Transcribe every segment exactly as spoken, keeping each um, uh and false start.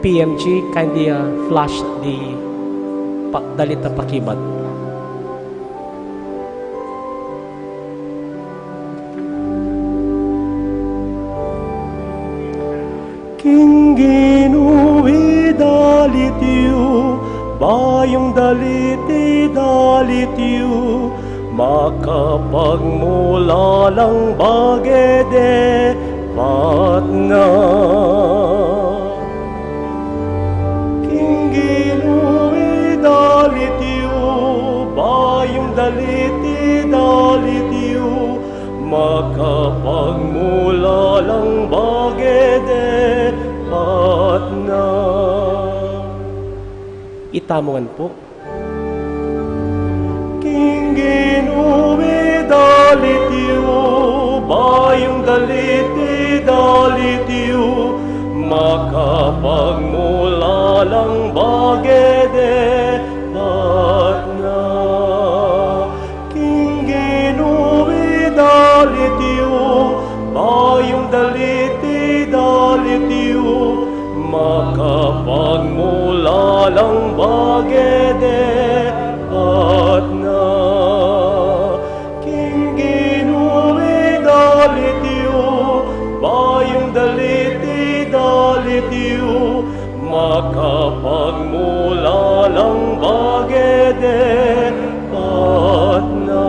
P M G, kindly, uh, flash the pa-, dalit a pakibat. King Ginu i dalit yu, bayung dalit i dalit yu, makapagmulalang bage de patna. King Ginu i dalit yu, bayung dalit i dalit yu, makapagmulalang bage de patna. Itamu ngan pu. King Ginu i dalit yu, bayung dalit i dalit yu, makapagmulalang bage de patna. King Ginu i dalit yu, bayung dalit i dalit yu, makapagmulalang bage de patna. King Ginu i dalit yu, bayung dalit i dalit yu, makapagmulalang bage de patna.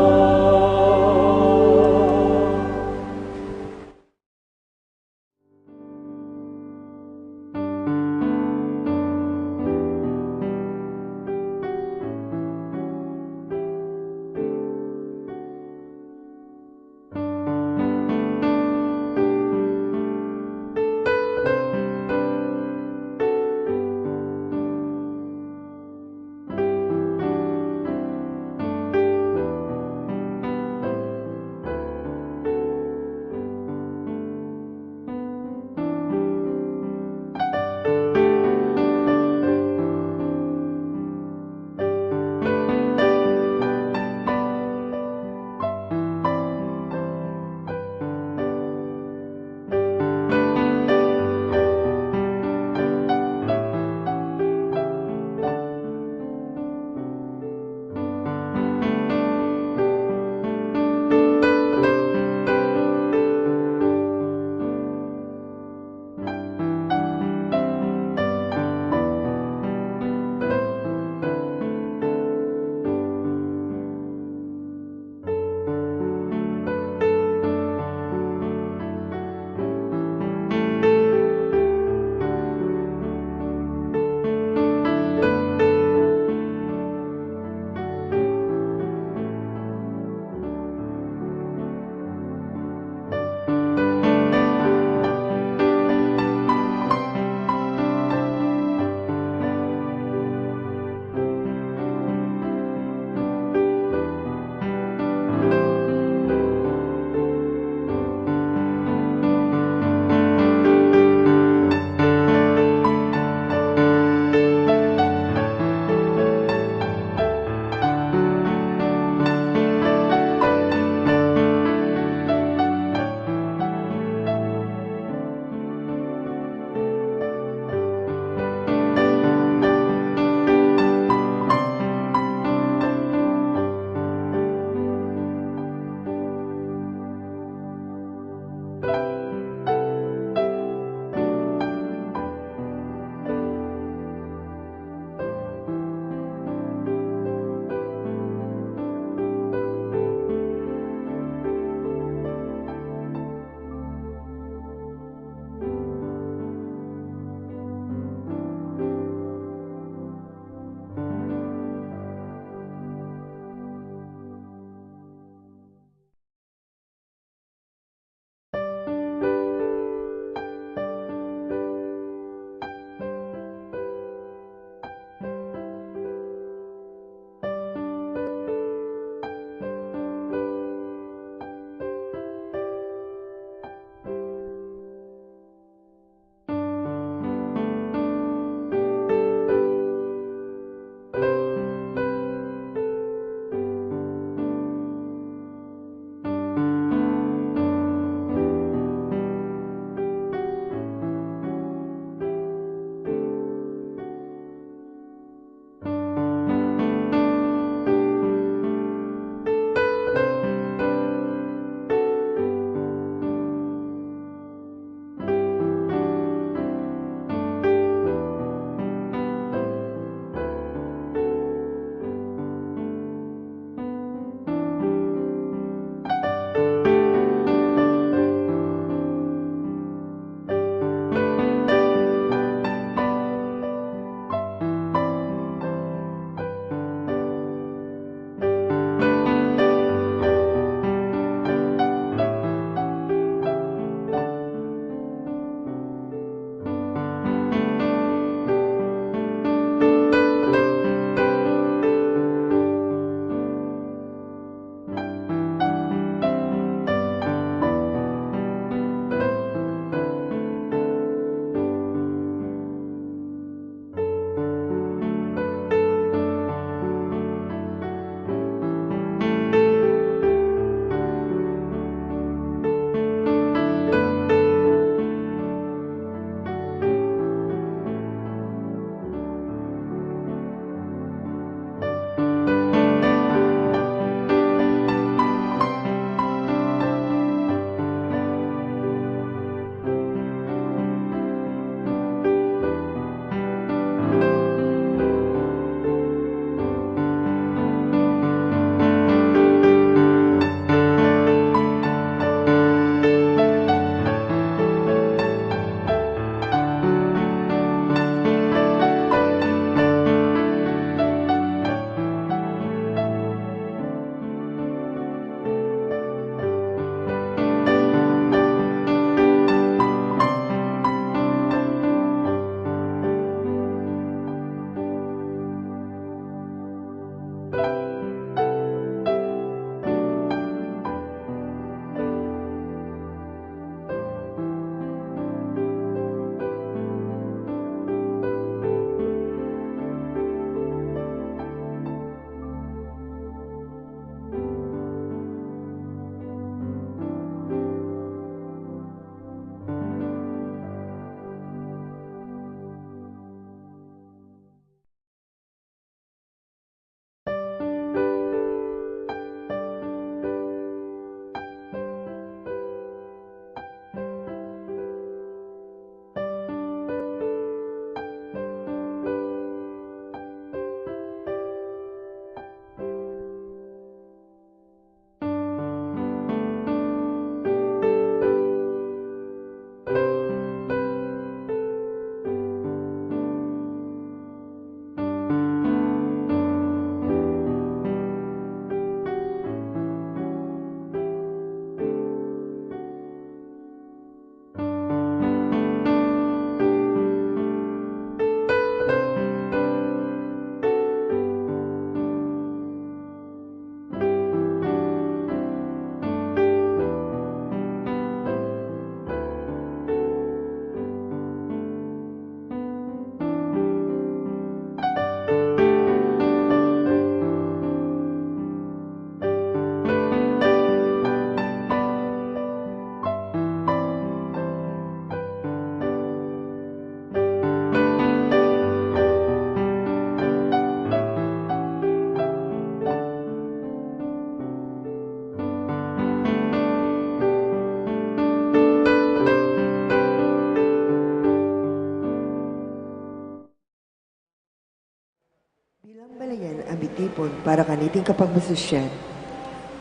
Pun para kaniting kapagmasusyan.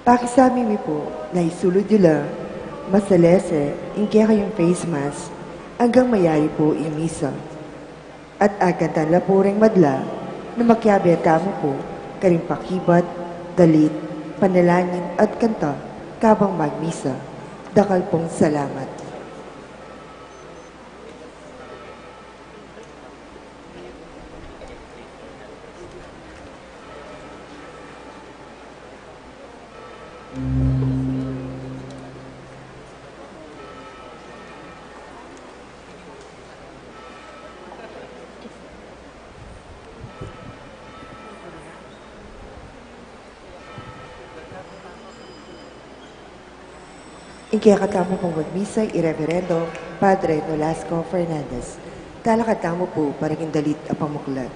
Pakisabi mi pu na isulud yu la masalese ing kekayung face mask anggang mayari pu ing misa. At agantan la pu reng madla na makiabe tamu pu karing pakibat, dalit, panalangin at kanta kabang magmisa. Dakal pung salamat. Ing kekatamu pung magmisa i Reverendo Padre Nolasco Fernandez. Talakad tamu pu para king dalit a pamuklat.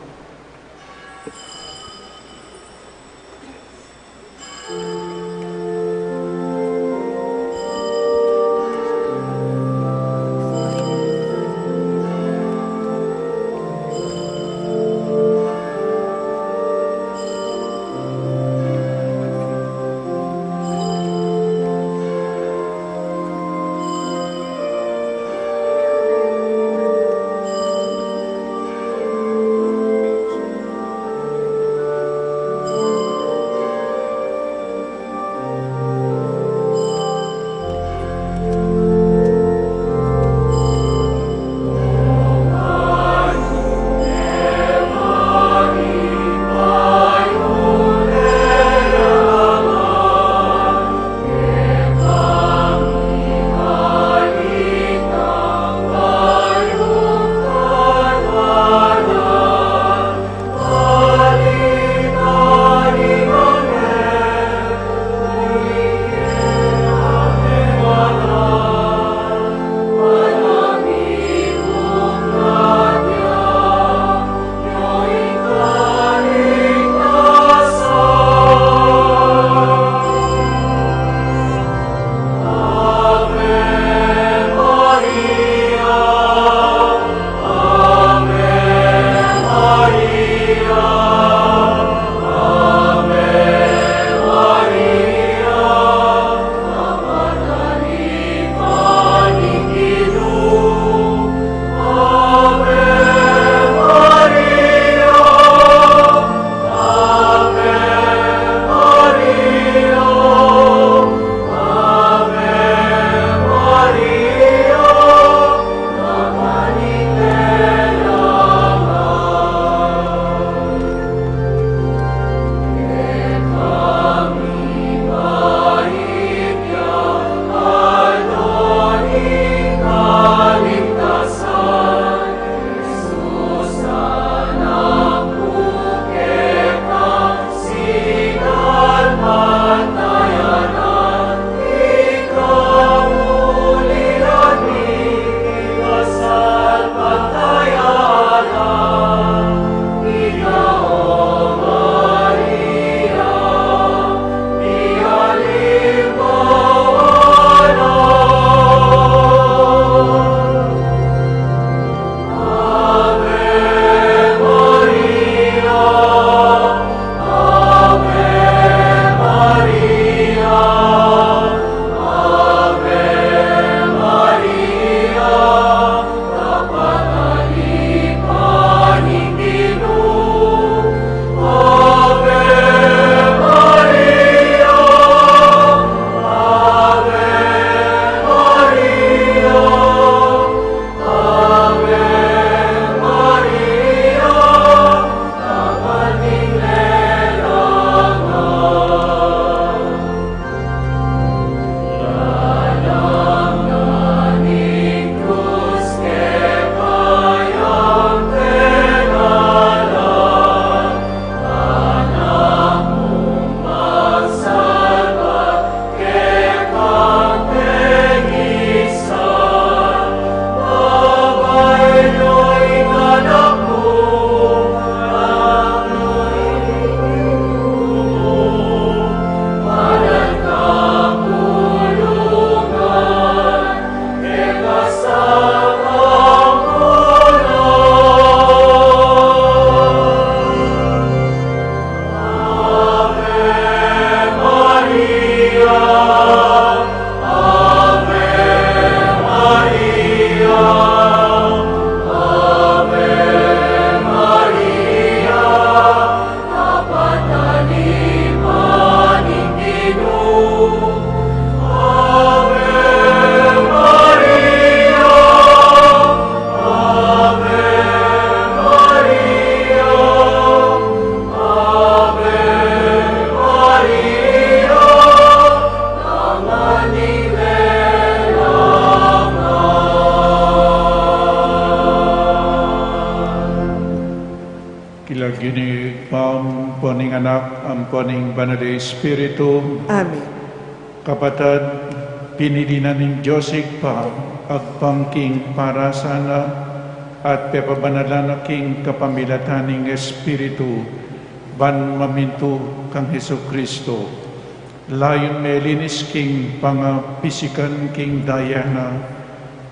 Ibpa, ampo ning Anak, ampo ning Banal a Espiritu. Amen. Kapatad, pinili na ning Dios Ibpa, agpang king parasana, at pepabanalan na king kapamilatan ning Espiritu, ban mamintu kang Jesucristo. Layun melinis king pangapisikan king daya na,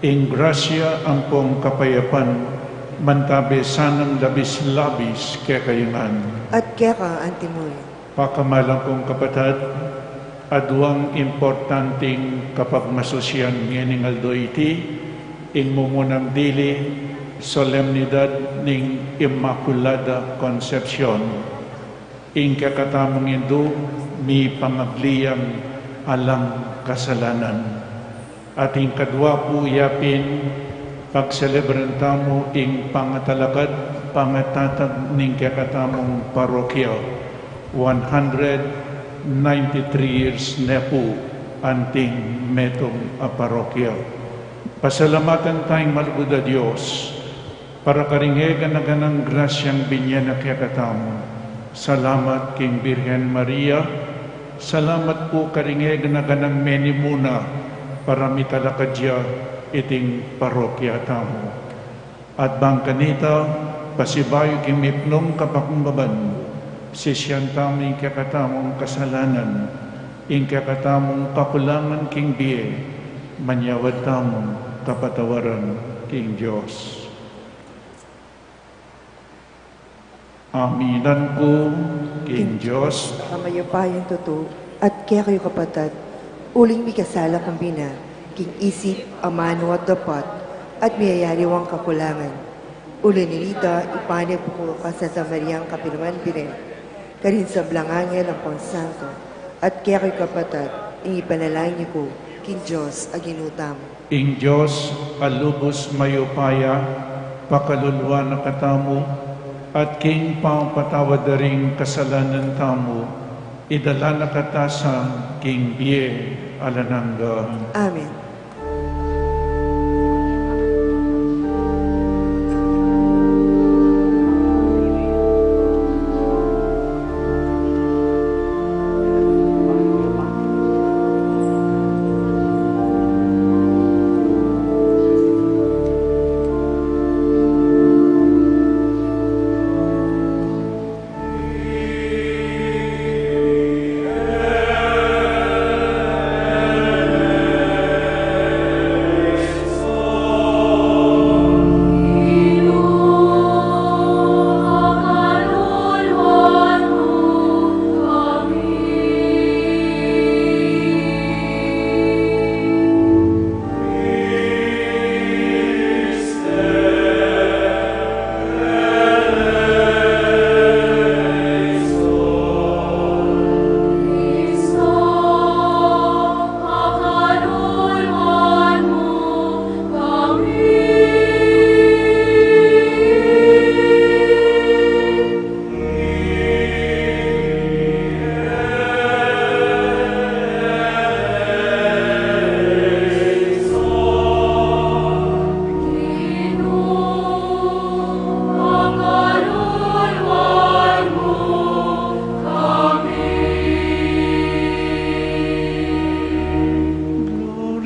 ing grasya ampong kapayapan, mantabe sanang labis-labis kekayu ngan. At keka antimurin. Pakamalan kung kapatad, aduang importanting kapagmasusian ngening aldo iti, ing mumunang dili, solemnidad ning Inmaculada Concepcion. Ing kekatamung Indu, mipangagli yang alang kasalanan. At ing kadua pu yapin, pagselebran tamu ing pangatalakad, pangatatag ning kekatamung parokya, one hundred ninety-three years ne pu anting metung a parokya. Pasalamatan tayung malugud a Dios, para karing e gana-ganang grasyang binye na kekatamu. Salamat king Birhen Maria. Salamat pu karing e gana-ganang menimuna para mitalakad ya iting parokya tamu. At bang kanita, pasibayu king mipnung kapakbaban, sisian tamu ing kekatamung kasalanan, ing kekatamung kakulangan king bie, manyawad tamung kapatawaran king Dios. Aminan ku king Dios a mayupayang tutu, at kekayu kapatad, uling mikasala kambe king isip, amanu at dapat, at miyayari wang kakulangan. Uli na nita, ipanib ku kang Santa Mariang kapilanman Birhen, karing sablang anghel ampong santo, at kekayu kapatad, ing ipanalangin yu ku king Dios a Ginu tamu. Ing Dios a lubus mayupaya, pakaluluan na katamu, at king pamapatawad da ring kasalanan tamu, idala na kata sa king bie alang angga. Amen.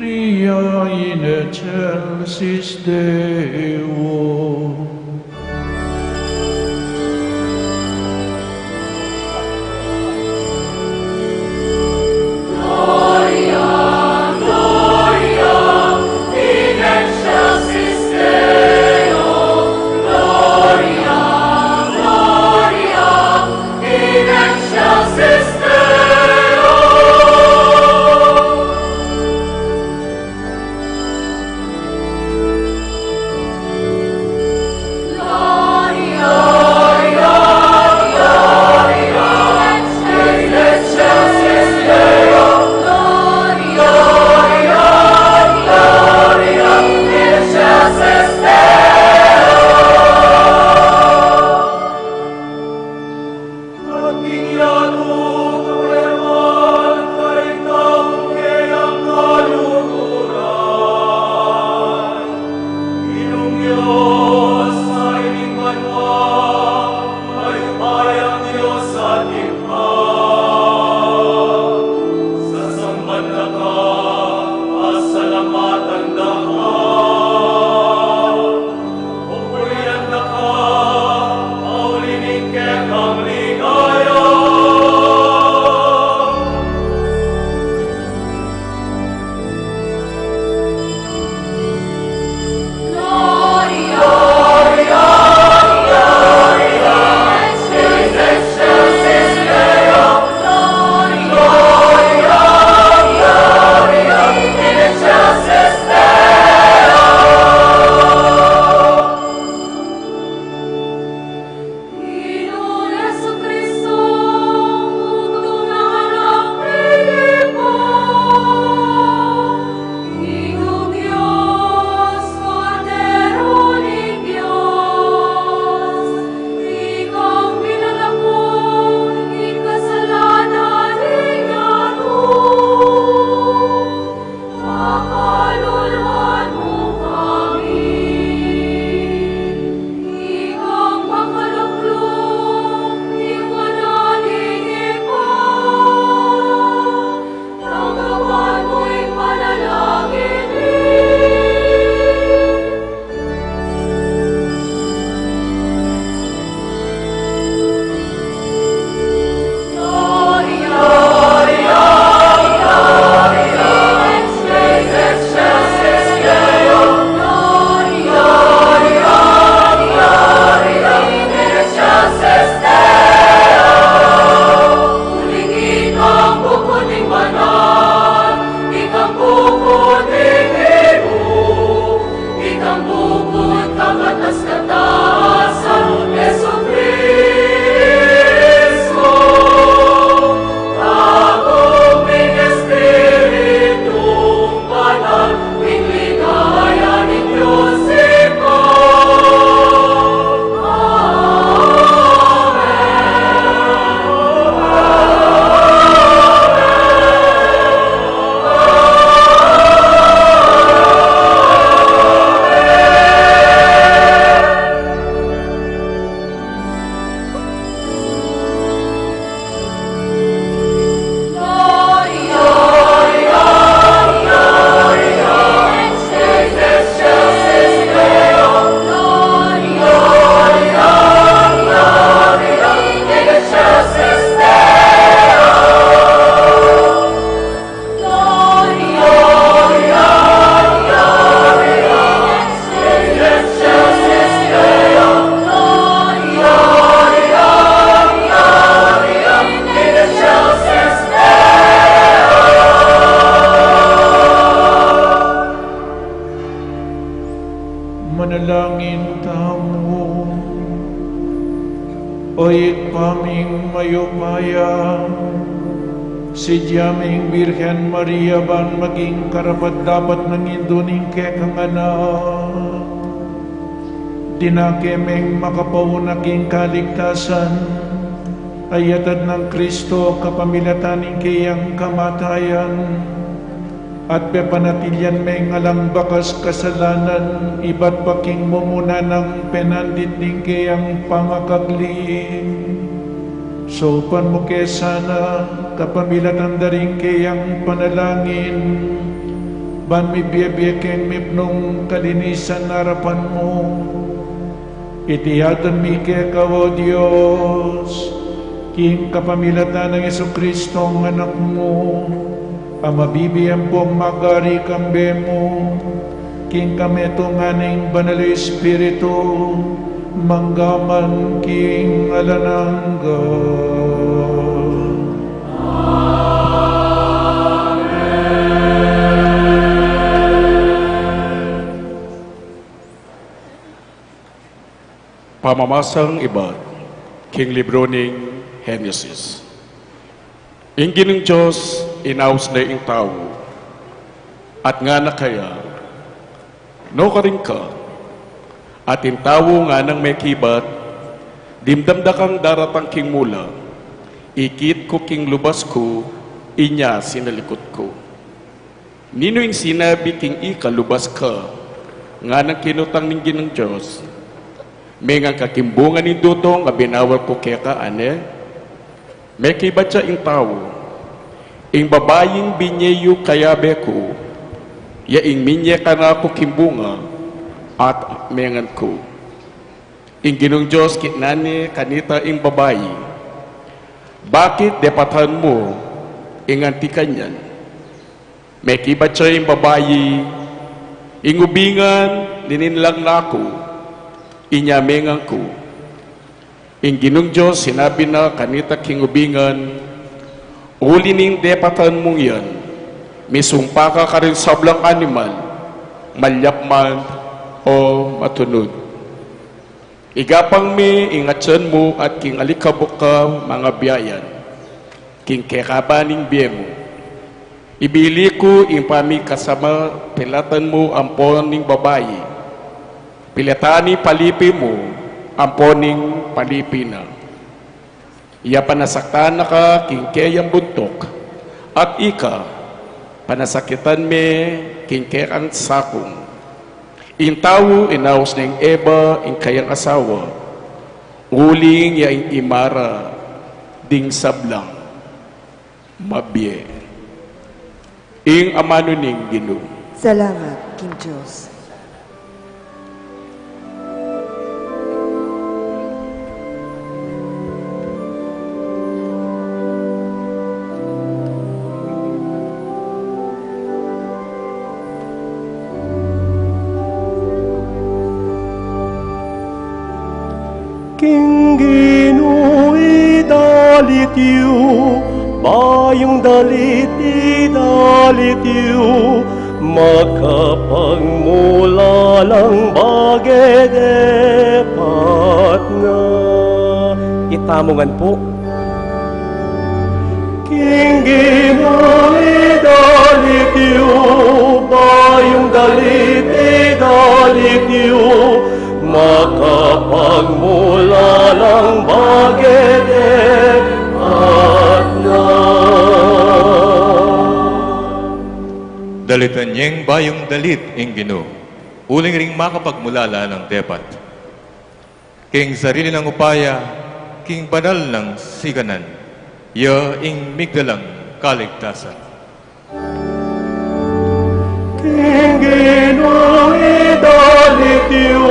Gloria in excelsis Deo. Manalangin tamu. O Ibpa ming mayupaya, sidya ming Birhen Maria ban maging karapat-dapat nang indu ning kekang anak, dinake meng makapauna king kaligtasan, a iyatad nang Kristo kapamilatan ning keyang kamatayan, at pepanatilian meng alang bakas kasalanan, ibat pa king mumuna nang penandit ning keyang pangakagli. Saupan mu ke sana, kapamilatan da ring keyang panalangin, ban mibie-bie keng mipnung kalinisan arapan mu. Iti aduan mi keka, O Dios, king kapamilatan nang Jesucristo, a Anak mu, a mabibie ampong magari kambe mu, king kametungan ning Banal a Espiritu, mangga man king alang angga. Pamamasang ibat king libru ning Henesis. Ing Ginung Dios inaus ne ing tau, at ngana kaya, "Nukarin ka?" At ing tau nganang mekibat, "Dimdam da kang daratang king mula, ikit ku king lubas ku, inya sinalikut ku." "Ninu ing sinabi king ika lubas ka?" nganang kinutang ning Ginung Dios. "Mengan ka king bunga ning dutung a binawal ku keka, a ne?" Mekibat ya ing tau, "Ing babaing binye yu kayabe ku, ya ing minye kanaku king bunga, at mengan ku." Ing Ginung Dios kinana ne kanita ing babai, "Bakit depatan mu ing anti kanyan?" Mekibat ya ing babai, "Ing ubingan, nininlang na ku, inya mengan ku." Ing Ginung Dios sinabi na kanita king ubingan, "Uli ning depatan mung yan, misumpa ka karing sablang animal, malyap man o matunud. Igapang me ing atian mu at king alikabuk ka mangabiayan, king kekaban ning bie mu. Ibili ku ing pamikasama, pilatan mu ampon ning babai, pilatan ing palipi mu ampon ning palipi na. Ya panasaktan na ka king keyang buntuk, at ika, panasakitan me king kekang sakung." Ing tau inaus neng Eva ing kayang asawa, uling ya ing imara ding sablang mabie. Ing amanu ning Ginu. Salamat king Dios. King Ginu idalit yu, bayung dalit idalit yu, makapagmulalang bage depat na. Itamu ngan pu. King Ginu idalit yu, bayung dalit idalit yu, makapagmulalang bage depat na. Dalitan yeng bayung dalit ing Ginu, uling ring makapagmulalang depat. King sarili nang upaya, king banal nang siganan, ya ing migdalang kaligtasan. King Ginu idalit yu,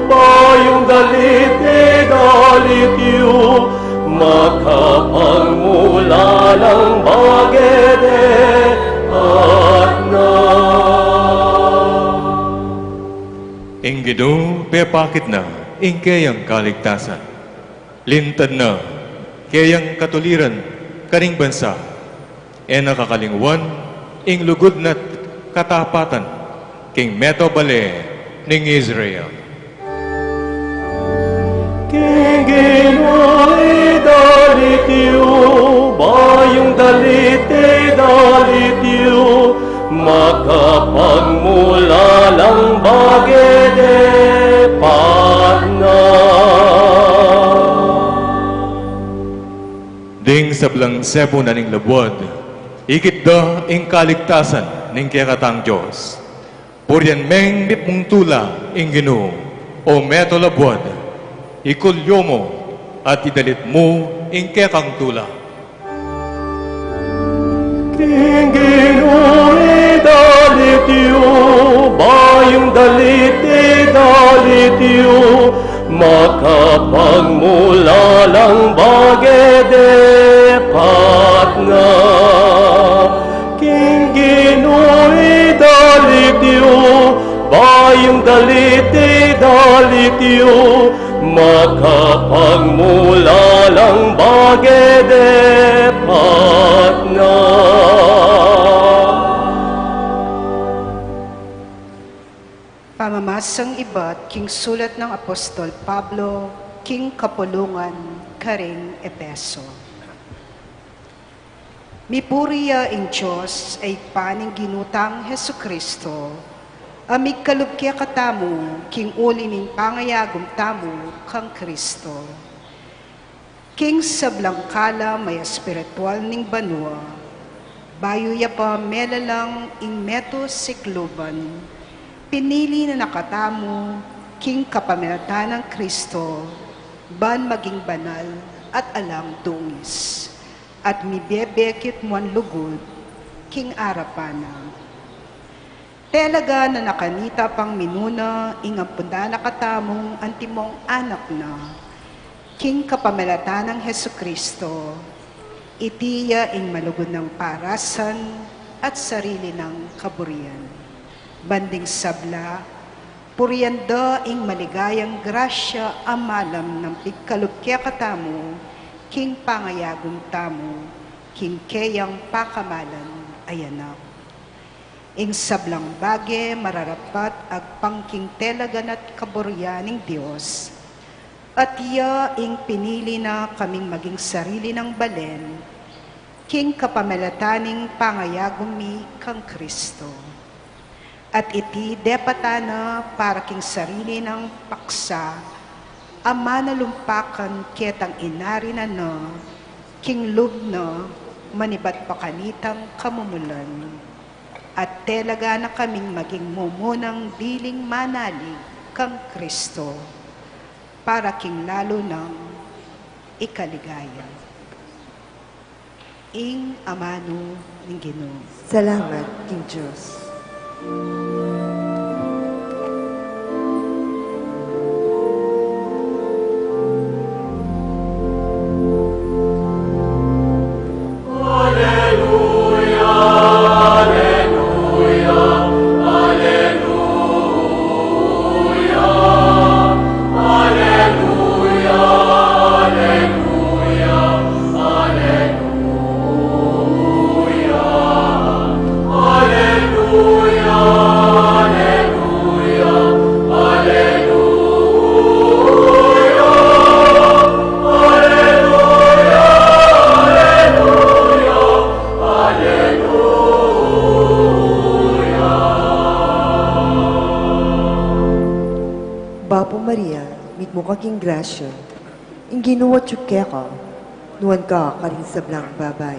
bayung dalit idalit yu, makapagmulalang bage depat na. Ing Ginu pepakit na ing keyang kaligtasan. Lintad na keyang katuliran karing bansa. E na kakalingwan ing lugud na't katapatan king meto bale ning Israel. King Ginu i dalit yu, bayung dalit i dalit yu, makapagmulalang bage depat na. Ding sablang sepu na ning labuad, ikit da ing kaligtasan ning kekatang Dios. Purian meng mipung tula ing Ginu, o meto labuad, ikulyu mu at idalit mu ing kekang tula. King Ginu i dalit yu, bayung dalit i dalit yu, makapagmulalang bage depat na. King Ginu i dalit yu, bayung dalit i dalit yu, makapagmulalang bage depat na. Pamamasang ibat king sulat nang Apostol Pablo king kapulungan karing Efeso. Mipuri ya ing Dios a Ibpa ning Ginu tang Jesucristo, a migkalub kekatamu king uli ning pangayagum tamu kang Cristo. King sablang kalam a espiritual ning banua, bayu ya pa melalang ing meto sikluban, pinili na na katamu king kapamilatan nang Cristo, ban maging banal at alang dungis, at mibebekit muan lugud king arapan na. Talaga na nakanita pang minuna ing ampun da na katamung antimong anak na, king kapamilatan nang Jesucristo, iti ya ing malugud nang parasan at sarili nang kaburian. Ban ding sabla, purian da ing maligayang grasya a malam nang pigkalub kekatamu, king pangayagum tamu, king keyang pakamalan a Anak. Ing sablang bage mararapat agpang king talaga na't kaburian ning Dios, at ya ing pinili na kaming maging sarili nang balen, king kapamilatan ning pangayagum mi kang Cristo. At iti depatan na para king sarili nang paksa, a manalumpakan ketang inari na na, king lub na, manibat pa kanitang kamumulan. At talaga na kaming maging mumunang diling manalig kang Cristo, para king lalu nang ikaligaya. Ing amanu ning Ginu. Salamat king Dios. Bapu Maria, mitmu ka king grasya, ing Ginu atyu keka, nuan ka karing sablang babai.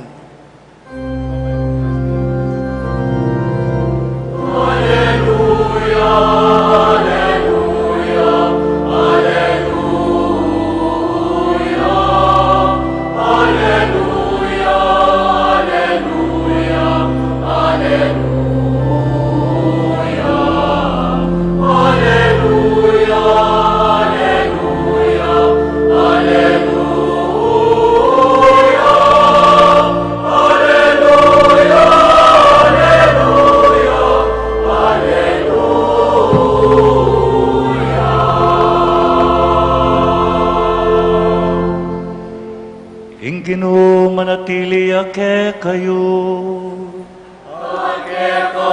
Ing Ginu manatili ya kekayu. At keka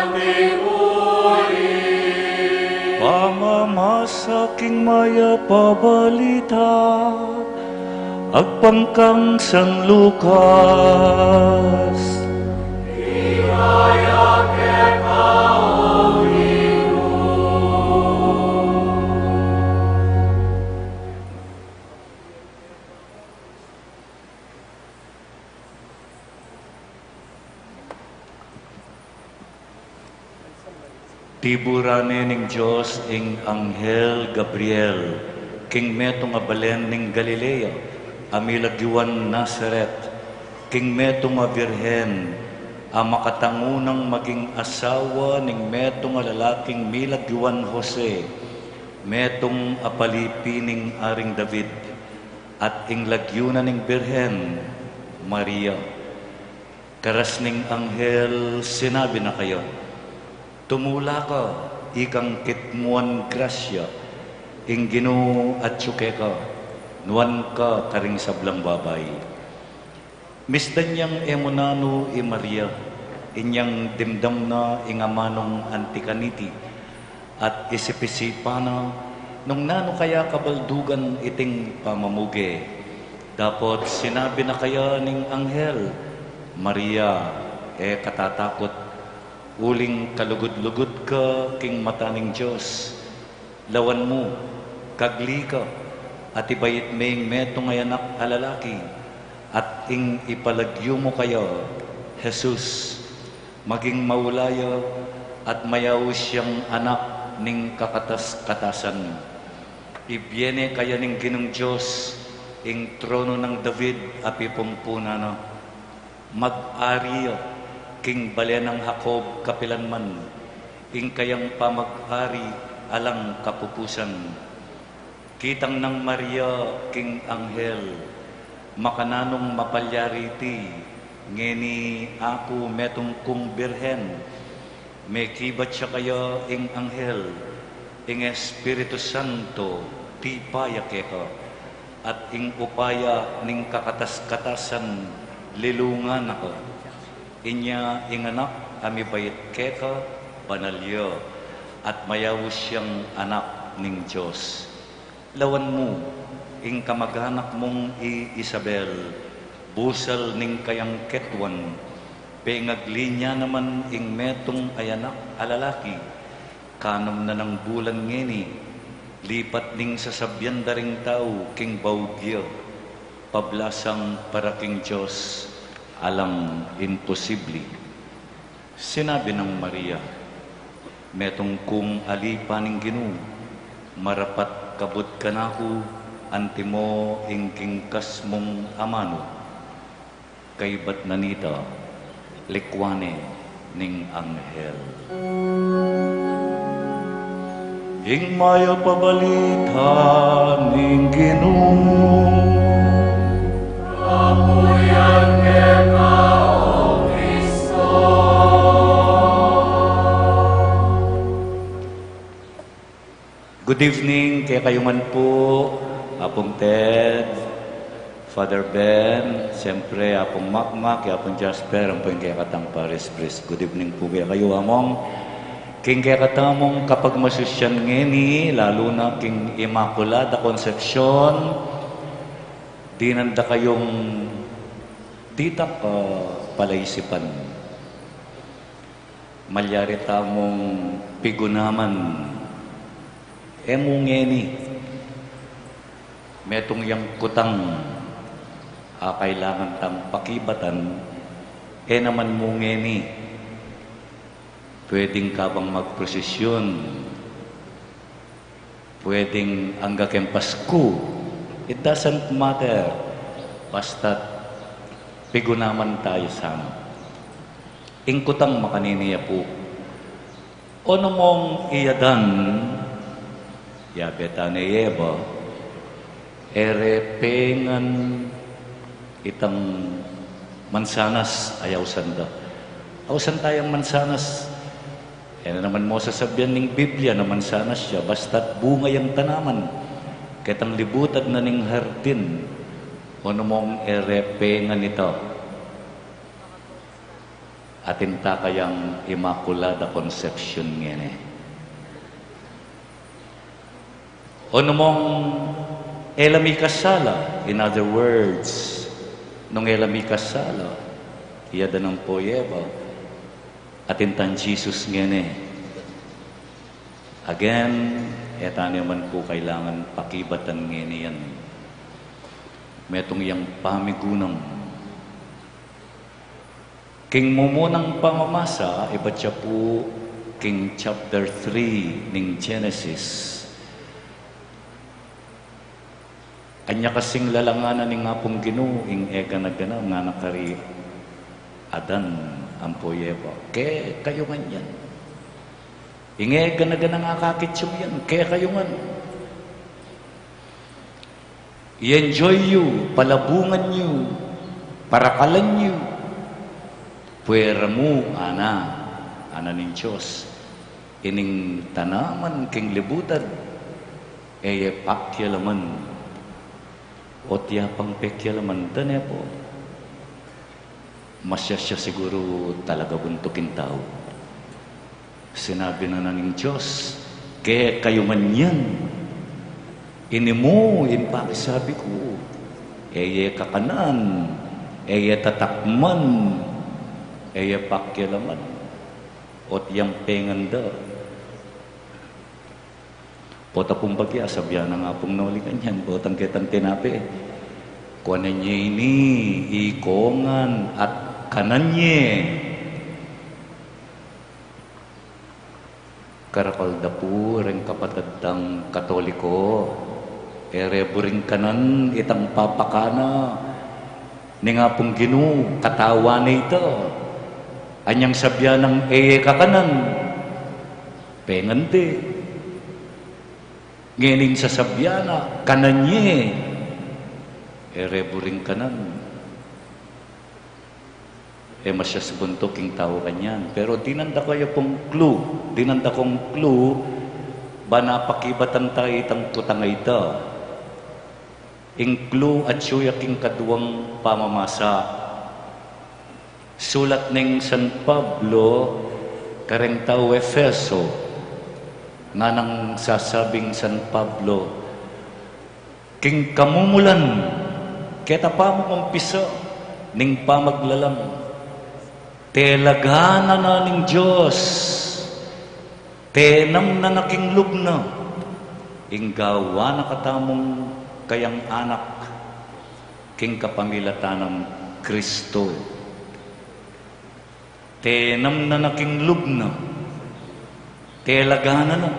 anti muri. Sa king mayap a balita agpang kang San Lucas. Tiburan ne ning Dios ing anghel Gabriel king metung a balen ning Galilea a milagyuan Nazaret, king metung a birhen a makatangu nang maging asawa ning metung a lalaking milagyuan Jose, metung a palipi ning Aring David, at ing lagyu na ning birhen Maria. Karas ning anghel sinabi na kaya, "Tumula ka, ikang kitmuan grasya, ing Ginu atyu keka, nuan ka karing sablang babai." Misdan yang e mu nanu i Maria, inyang dimdam na ing amanung anti kaniti, at isip-isipan na nung nanu kaya kabaldugan iting pamamuge. Dapot sinabi na kaya ning anghel, "Maria, e ka tatakut, uling kalugud-lugud ka king mata ning Dios. Lawan mu, kagli ka, at ibait me ing metung a anak a lalaki, at ing ipalagyu mu kaya, Jesus, maging maula ya, at mayaus yang anak ning kakatas-katasan. Ibie ne kaya ning Ginung Dios ing trono nang David a pipumpunan na. Mag-ari ya king bale nang Jacob kapilan man, ing kayang pamag-ari alang kapupusan." Kitang nang Maria king anghel, "Makananung mapalyari iti, ngeni aku metung kung birhen?" Mekibat ya kaya ing anghel, "Ing Espiritu Santo tipa ya keka, at ing upaya ning kakatas-katasan lilungan na ka. Inya ing anak a mibait keka, banal ya, at mayaus yang anak ning Dios. Lawan mu, ing kamag-anak mung i Isabel, busal ning kayang ketwan, pengagli ne naman ing metung a anak a lalaki, kanum na nang bulan ngeni, lipat ning sasabian da ring tau king baug ya, pablasang para king Dios alang imposibli." Sinabi nang Maria, "Metung kung ali pa ning Ginu, marapat kabud kanaku antimo ing kingkas mung amanu." Kaybat na nita, likwan ne ning anghel. Ing mayap a balita ning Ginu. Kapuyan keka, O Kristo. Good evening kekayu ngan pu, Apung Ted, Father Ben, siyempre Apung Makmak, Apung Jasper, ampo ing kekatang parish priest. Good evening pu kekayu, Among. King kekatamung kapagmasusyan ngeni, lalu na king Immaculada Concepcion, dinan da kayung ditak, ah, palaisipan. Malyari tamung pigunaman, e mu ngeni. Metung yang kutang a kailangan tang pakibatan, e naman mu ngeni. Pwedeng kabang magprosesyon, pwedeng angga keng Pasku, it doesn't matter. Basta't pigunaman taya sana. Ing kutang makanini ya pu, o nu mung i Adan, ya beta ne i Eva, e re pengan itang mansanas a ausan da. Ausan tayang mansanas. E na naman mu sasabian ning Biblia na mansanas ya, basta't bunga yang tanaman ketang libutad na ning hardin. O nu mung e re pengan ita. Atin ta kayang Immaculada Concepcion ngeni. O nung e la mikasala, in other words, nung e la mikasala i Adan ampo i Eva, atin tang Jesus ngeni. Again, e tane man pu kailangan pakibatan ngeni yan. Metung yang pamigunam. King mumunang pamamasa, ibat ya pu king chapter three ning Genesis. Anya kasing lalangan na ning Apung Ginu ing e gana-gana ngana kari Adan ampo i Eva, "Kekayu ngan yan. Ing e gana-gana akakit yu yan, kekayu ngan. I-enjoy yu, palabungan yu, parakalan yu. Pwera mu, ana, ana ning Dios, ining tanaman king libutan, e ye pakialaman, o tiyapang pekialaman da ne pu." Masyasya siguru talaga buntuk ing tau. Sinabi na na ning Dios, "Kekayu ngan yan. Ini mu ing pakisabi ku, e ye kakanan, e ye tatakman, e ye pakialaman, o tiyang pengan da." Pota pung bagya, sabyan na nga pung noli kanyan, potang ketang tinape. Kuanan ye ini, ikongan, at kanan ye. Karakal da pu reng kapatad tang Katoliko, e re buring kanan itang papakana ning Apung Ginu, katawan na ita. Anyang sabyan nang e ye kakanan, pengan de. Ngening sasabyan na, kanan ye, e re buring kanan. E masyasya buntuk ing tau kanyan. Pero dinan da ku ya pung clue, dinan da kung clue, ban apakibatan ta itang kutang a ita. Ing clue atyu ya king kaduang pamamasa. Sulat ning San Pablo kareng tau Efeso, nganang sasabing San Pablo, king kamumulan, keta pamumumpisa ning pamaglalam, telagan na na ning Dios, tenam na na king lub na ing gawan na katamung kayang anak king kapamilatan nang Kristo. Tenam na na king lub na, telagan na na.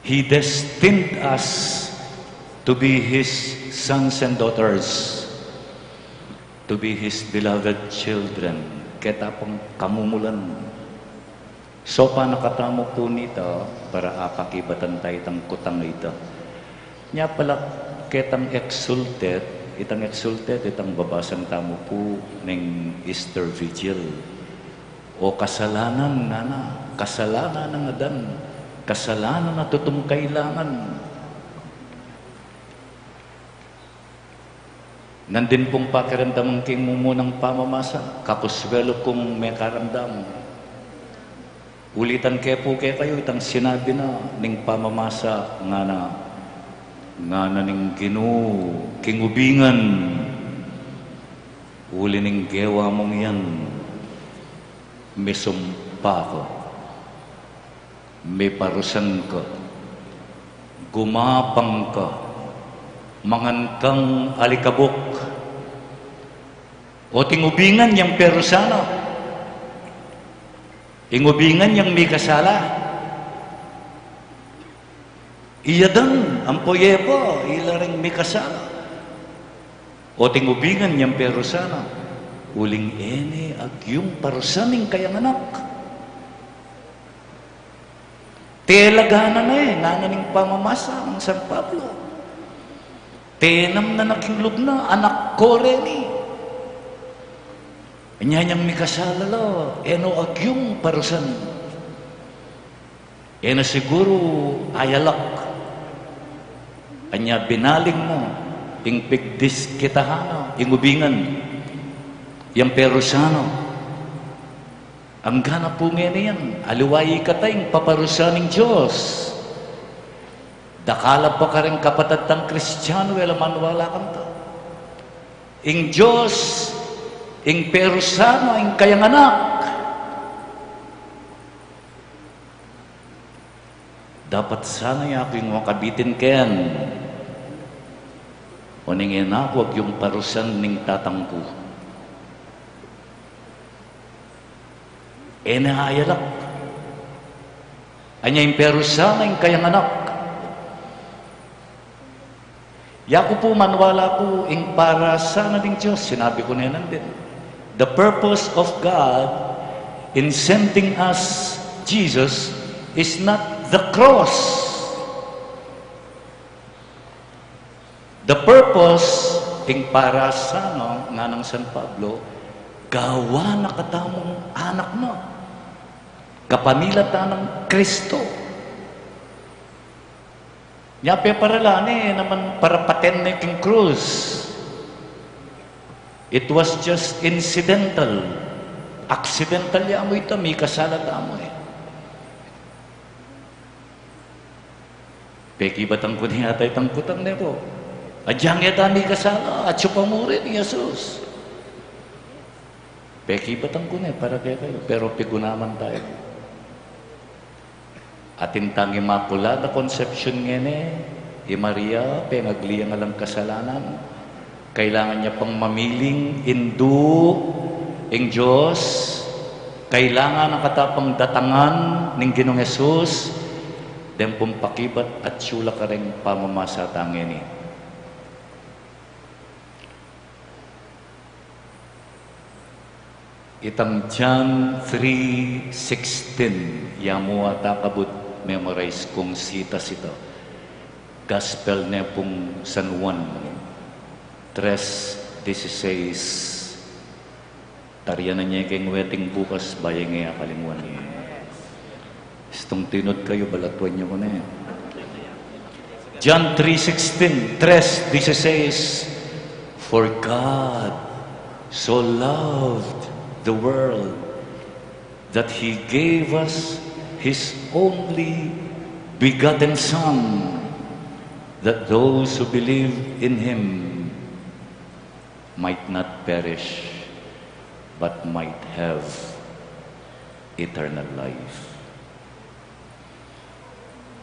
He destined us to be His sons and daughters, to be His beloved children. Keta pang kamumulan. Sopan na katamu pu nita para apakibatan ta itang kutang a ita. Nya pala ketang exultet, itang exultet, itang babasang tamu pu ning Easter Vigil. O kasalanan, ngana, kasalanan nang Adan, kasalanan a tutung kailangan. Nandin pung pakiramdam king mumunang pamamasa, kakuswelu kung mekaramdam. Ulitan ke pu kekayu itang sinabi na ning pamamasa, ngana, ngana ning Ginu king ubingan, uli ning gewa mung yan, misumpa ka, miparusan ka, gumapang ka, mangan kang alikabuk. O ting ubingan yang perusan na, ing ubingan yang mikasala. I Adan ampo i Eva, ila ring mikasala. O ting ubingan yang perusan na, uling e ne agyung parusan ing kayang anak. Telagan na ne, ngana ning pamamasa nang San Pablo. Tenam na na king lub na, anak ko reni. Nya nyang mikasala la, e no agyung parusan. E na siguru ayalak. Anya binaling na ing pigdiskitahan na ing ubingan yang perusan na. Anggana pu ngeni yan, aliwa ikata ing paparusan ning Dios. Dakal a pa karing kapatad tang Kristiano, e la maniwala kanita. Ing Dios, ing peru sana, ing kayang anak. Dapat sana ya ku ing makabitin ken. O ning e na ku, agyung parusan ning tatang ku. E na ayalak. Anya ing peru sana, ing kayang anak. Ya ku pu maniwala ku ing para sana ning Dios, sinabi ku ne nandin. The purpose of God in sending us Jesus is not the cross. The purpose, ing para sana, ngana nang San Pablo, gawan na katamung anak na. Kapamilatan nang Kristo. Nya peparalan ne, e naman para paten ne king krus. It was just incidental. Accidental ya mu ita, mikasala tamu e. Pekibatan ku ne yata itang kutang ne pu. Agyang e ta mikasala, atyu pa mu rin i Jesus. Pekibatan ku ne para kekayu, pero pigunaman tayu. Atin tang Immaculada Concepcion ngeni, i Maria, pengagli yang alang kasalanan. Kailangan ya pang mamiling indu ing Dios. Kailangan na kata pang datangan ning Ginung Jesus. Deng pung pakibat atyu la kareng pamamasa ta ngeni. Itang John three sixteen, ya mu ata kabud memorize kung sitas ita. Gospel ne pung San Juan, tres dieciséis. Tarian na ne keng weting bukas, bayu ye akalingwan ye. Istung tinud kayu, balatwan yu ku ne. John three sixteen, tres dieciséis, "For God so loved the world that he gave us his only begotten Son, that those who believe in him might not perish, but might have eternal life."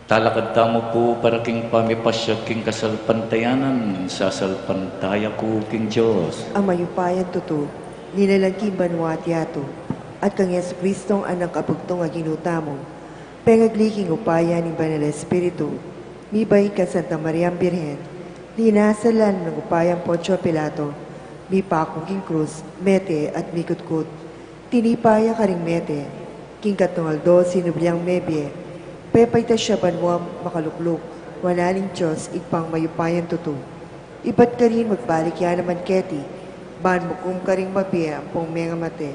Talakad tamu pu para king pamipasyag king kasalpantayanan, sasalpantaya ku king Dios. A mayupayang tutu, linalang king banua at yatu, at kang Jesucristong Anak a bugtung a Ginu tamu, pengagli king upaya ning Banal a Espiritu, mibait kang Santa Mariang Birhen, linasa la nang upayang Poncio Pilato, mipaku king krus, mete at mikutkut. Tinipa ya karing mete, king katlung aldo sinubli yang mebie, pepaitas ya banua makalukluk, wanan ning Dios Ibpang mayupayang tutu. Ibat karin magbalik ya naman keti, ban mukum karing mabie ampong mengamate.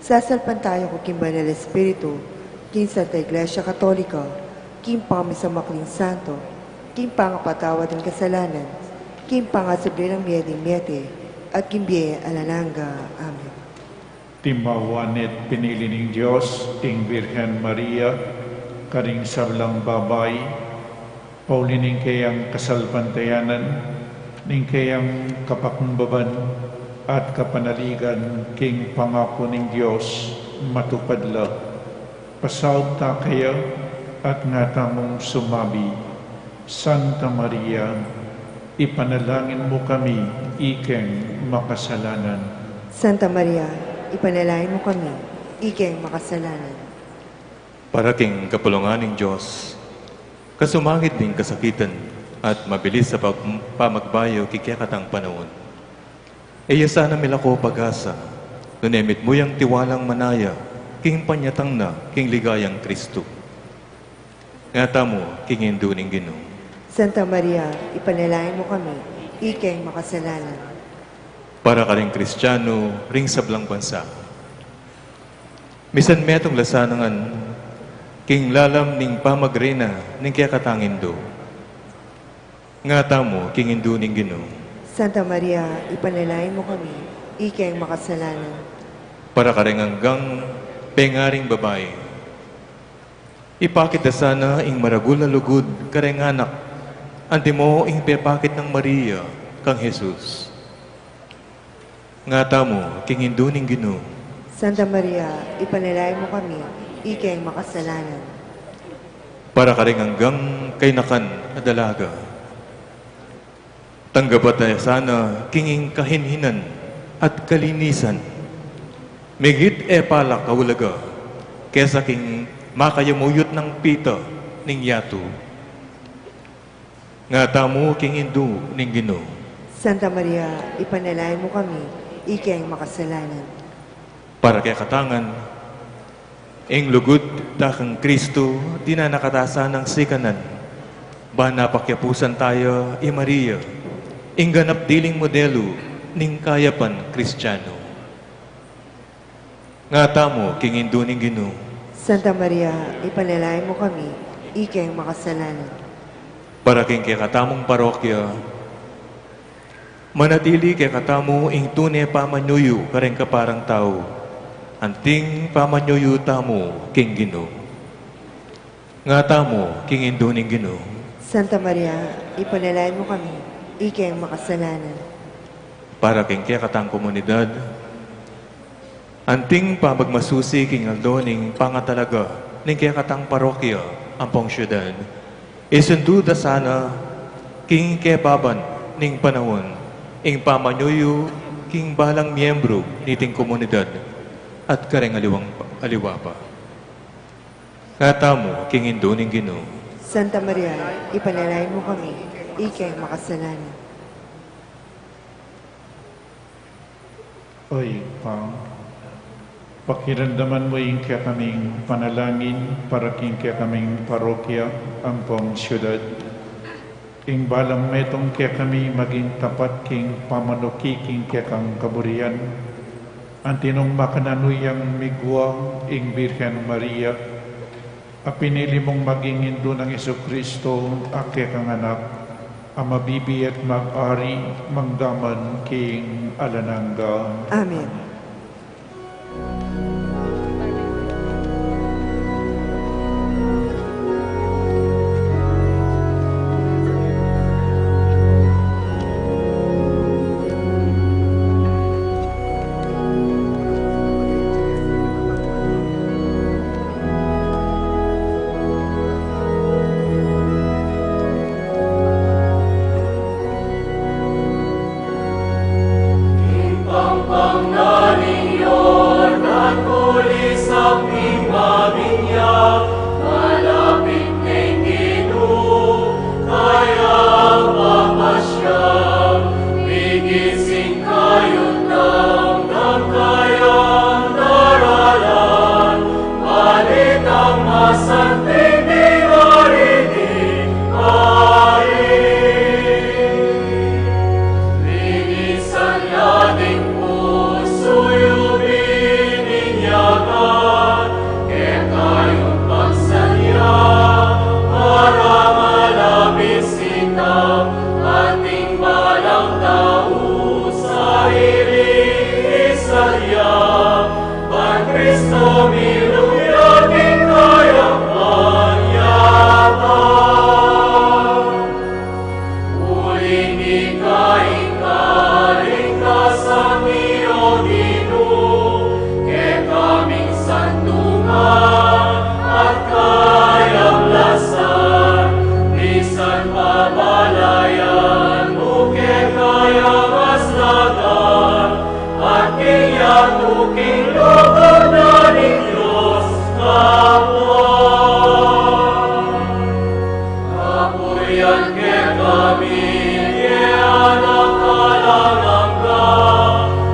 Sasalpantaya ku king Banal a Espiritu, king Santa Iglesia Katolika, king pamisamakling santo, king pangapatawad ning kasalanan, king pangasubli nang mie ding mete, at king bie alang angga. Amen. Timawa ne't pinili ning Dios ing Birhen Maria karing sablang babai, pauli ning keyang kasalpantayanan, ning keyang kapaknumbaban at kapanaligan king pangaku ning Dios matupad la. Pasaut ta keya at nga tamung sumabi, Santa Maria, ipanalangin mu kami ikeng makasalanan. Santa Maria, ipanalangin mu kami ikeng makasalanan. Para king kapulungan ning Dios, kasumangid ning kasakitan at mabilis a pag-, pamagbayu king kekatang panaun. E ya sana milako pag-asa, nune mitmu yang tiwalang manaya king panyatang na king ligayang Kristu. Nga tamu king Indu ning Ginu. Santa Maria, ipanalangin mu kami ikeng makasalanan. Para karing Kristiano ring sablang bansa. Misan metung la sana ngan king lalam ning pamagrena ning kekatang Indu. Nga tamu king Indu ning Ginu. Santa Maria, ipanalangin mu kami ikeng makasalanan. Para kareng anggang pengaring babai. Ipakit da sana ing maragul a lugud kareng anak Antimo ing pepakit nang Maria kang Jesus. Ngatamu king Indu ning Ginu. Santa Maria, ipanalangin mu kami, ikeng makasalanan. Para karing anggang kainakan a dalaga. Tanggapan ta ya sana king ing kahinhinan at kalinisan. Migit e pala kaulaga kesa king makayamuyut nang pita ning yatu. Ngatamu king Indu ning Ginu. Santa Maria, ipanalangin mu kami, ikeng makasalanan. Para kekatang ngan, ing lugud da kang Kristu, dinanakatasan nang sikanan, ban napakiapusan taya i Maria, ing ganap diling modelu ning kayapan Kristianu. Ngatamu king Indu ning Ginu. Santa Maria, ipanalangin mu kami, ikeng makasalanan. Para king kekatamung parokya, manatili kekatamu ing tune pamanyuyu karing kaparang tau, anting pamanyuyu tamu king Ginu. Ngatamu king Indu ning Ginu. Santa Maria, ipanalangin mu kami, ikeng makasalanan. Para king kekatang komunidad, anting pamagmasusi king aldo ning pangatalaga ning kekatang parokya ampong syudad. Isundu da sana king kebaban ning panaun ing pamanyuyu king balang miyembru niting komunidad at karing aliwang, aliwa pa. Ngatamu king Indu ning Ginu. Santa Maria, ipanalangin mu kami, ikeng makasalanan. O Ibpa, pakiramdaman mu ing kekaming panalangin para king kekaming parokya ampong syudad. Ing balang metung kekami maging tapat king pamanuki king kekang kaburian. Anti nung makananu yang migwa ing Birhen Maria, a pinili mung maging indu nang Jesucristo, a kekang Anak, a mabibie at mag-ari manggaman king alang angga. Amen. Ing pampang na ning Jordan, kulisap ning mabinya, malapit neng Ginu, kaya papasya, migising kayung damdam kayang daralan, balitang masanting ding darinig, balik. Linisan ya ding pusu yu, bininyagan, kekayung pagsadya, para malapit sita, ating balang tau, sarili isadya, ban Kristo miluyag ing kayapan ya pa. Uling ika ing kaligtasan mi, O Ginu, kekaming santungan at kayablasan, misan pabalayan mu kekayang aslagan, at king yatu king lugud na ning Dios Kapwa. Kapulian kekami, ing Anak alang angga,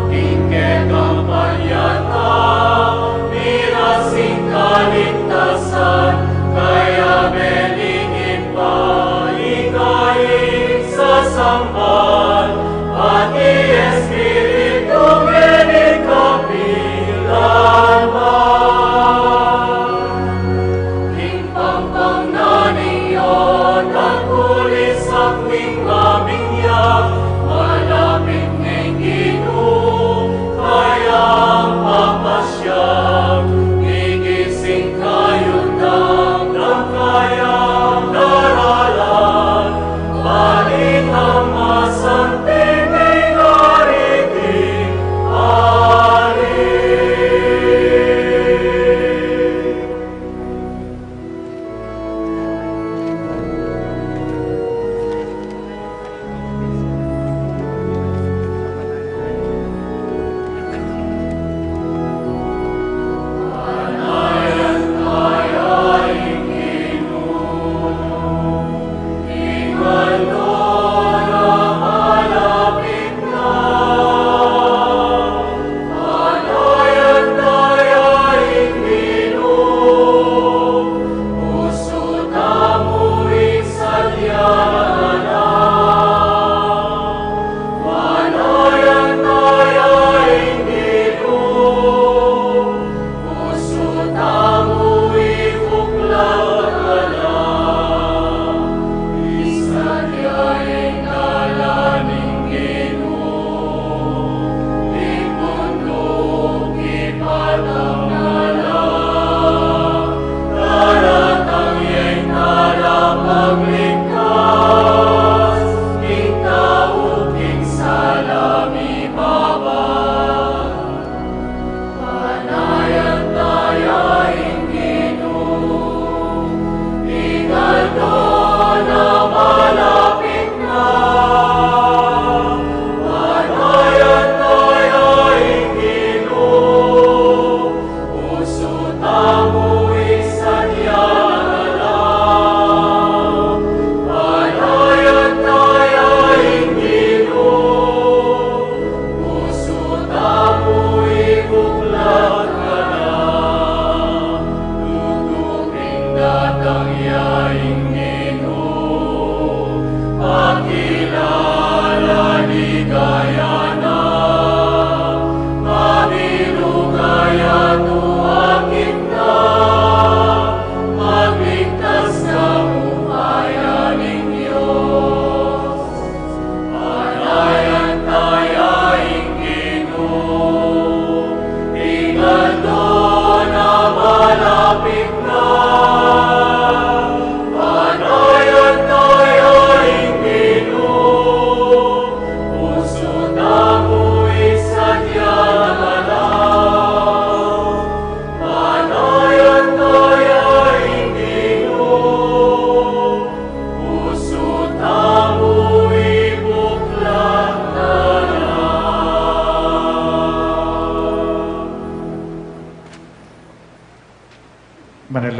king kekang panyatang miras ing kaligtasan, kaya benigin pa ika ing sasamban, pati Espiritu benigin kapilan man. Ing pampang na ning Jordan, kulisap ning mabinya, malapit neng Ginu, kaya papasya, migising kayung damdam kayang daralan,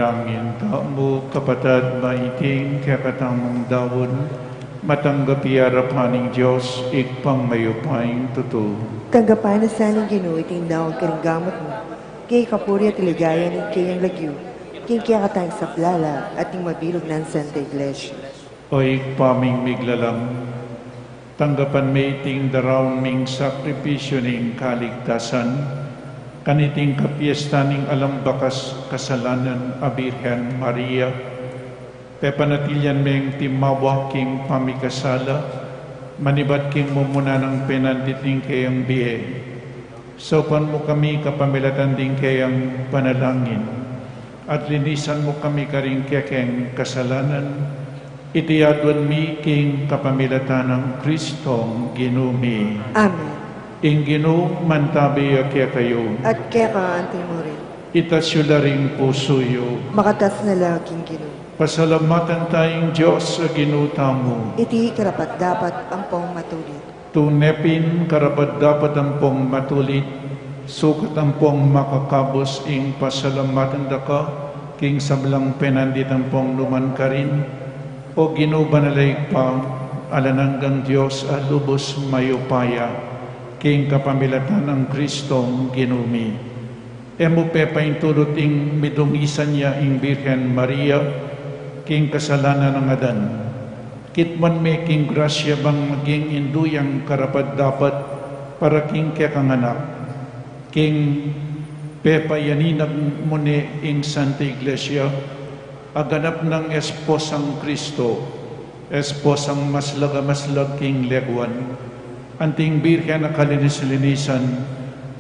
Panalangin tamu, kapatad, ba iting kekatamung daun, matanggap ya arapan ning Dios, Ibpang mayupayang tutu. Tanggapan na sa ning Ginu iting daun karing gamat mu, king kapurian at ligaya ning kayang lagyu, king kekatang sabla la, at ning mabilug nang Santa Iglesia. O Ibpa ming miglalang, tanggapan me iting daraun ming sakripisyu ning kaligtasan, kaniting kapiestan ning alang bakas kasalanan a Birhen Maria. Pepanatilian meng timawa king pamikasala, manibat king mumuna nang penandit ning kayang bie. Saupan mu kami kapamilatan ding kayang panalangin, at linisan mu kami karing kekeng kasalanan. Iti aduan mi king kapamilatan nang Kristong Ginu mi. Amen. Ing Ginu mantabi ya kekayu. At keka anti mu rin. Itas yu la ring pusu yu. Makatas na la king Ginu. Pasalamatan taya ing Dios a Ginu tamu. Iti karapat-dapat ampong matulid. Tune pin karapat-dapat ampong matulid, sukat ampong makakabus ing pasalamatan da ka, king sablang penandit ampong numan karin, O Ginu, banal a Ibpa, alang anggang Dios a lubus mayupaya, king kapamilatan nang Kristong Ginu mi. E mu pepaintulut ing midungisan ya ing Birhen Maria, king kasalanan nang Adan. Kitmuan me king grasya bang maging indu yang karapat-dapat para king kekang anak. King pepayaninag mu ne ing Santa Iglesia, a ganap nang esposang Kristo, esposang maslag a maslag king leguan, anting Birhen a kalinis-linisan,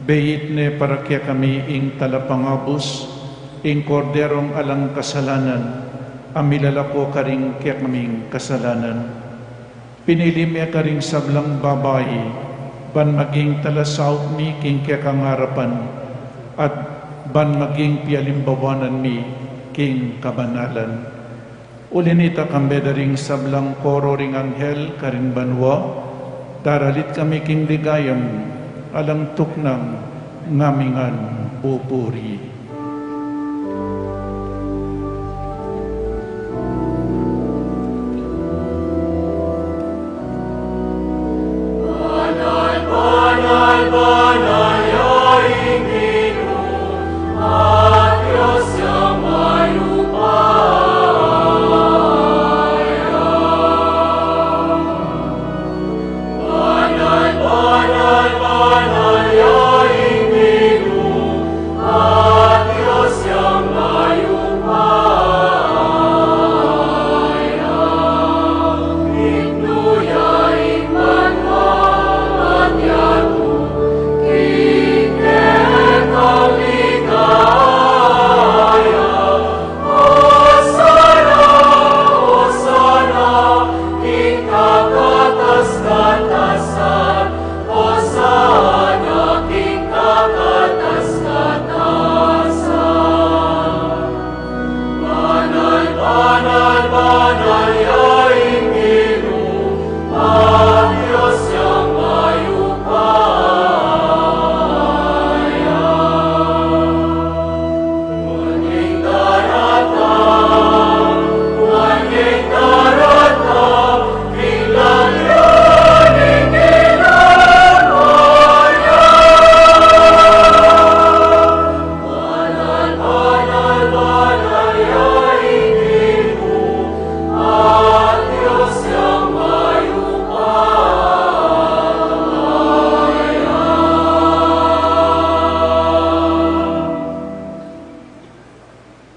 beit ne para kekami ing talapangabus, ing Korderong alang kasalanan, a milalako karing kekaming kasalanan. Pinili me karing sablang babai, ban maging talasaup mi king kekang arapan, at ban maging pialimbawanan mi king kabanalan. Uli nita, kambe da ring sablang koro ring anghel karin banua, daralit kami king ligaya mu, alang tuknang ngamingan pupuri.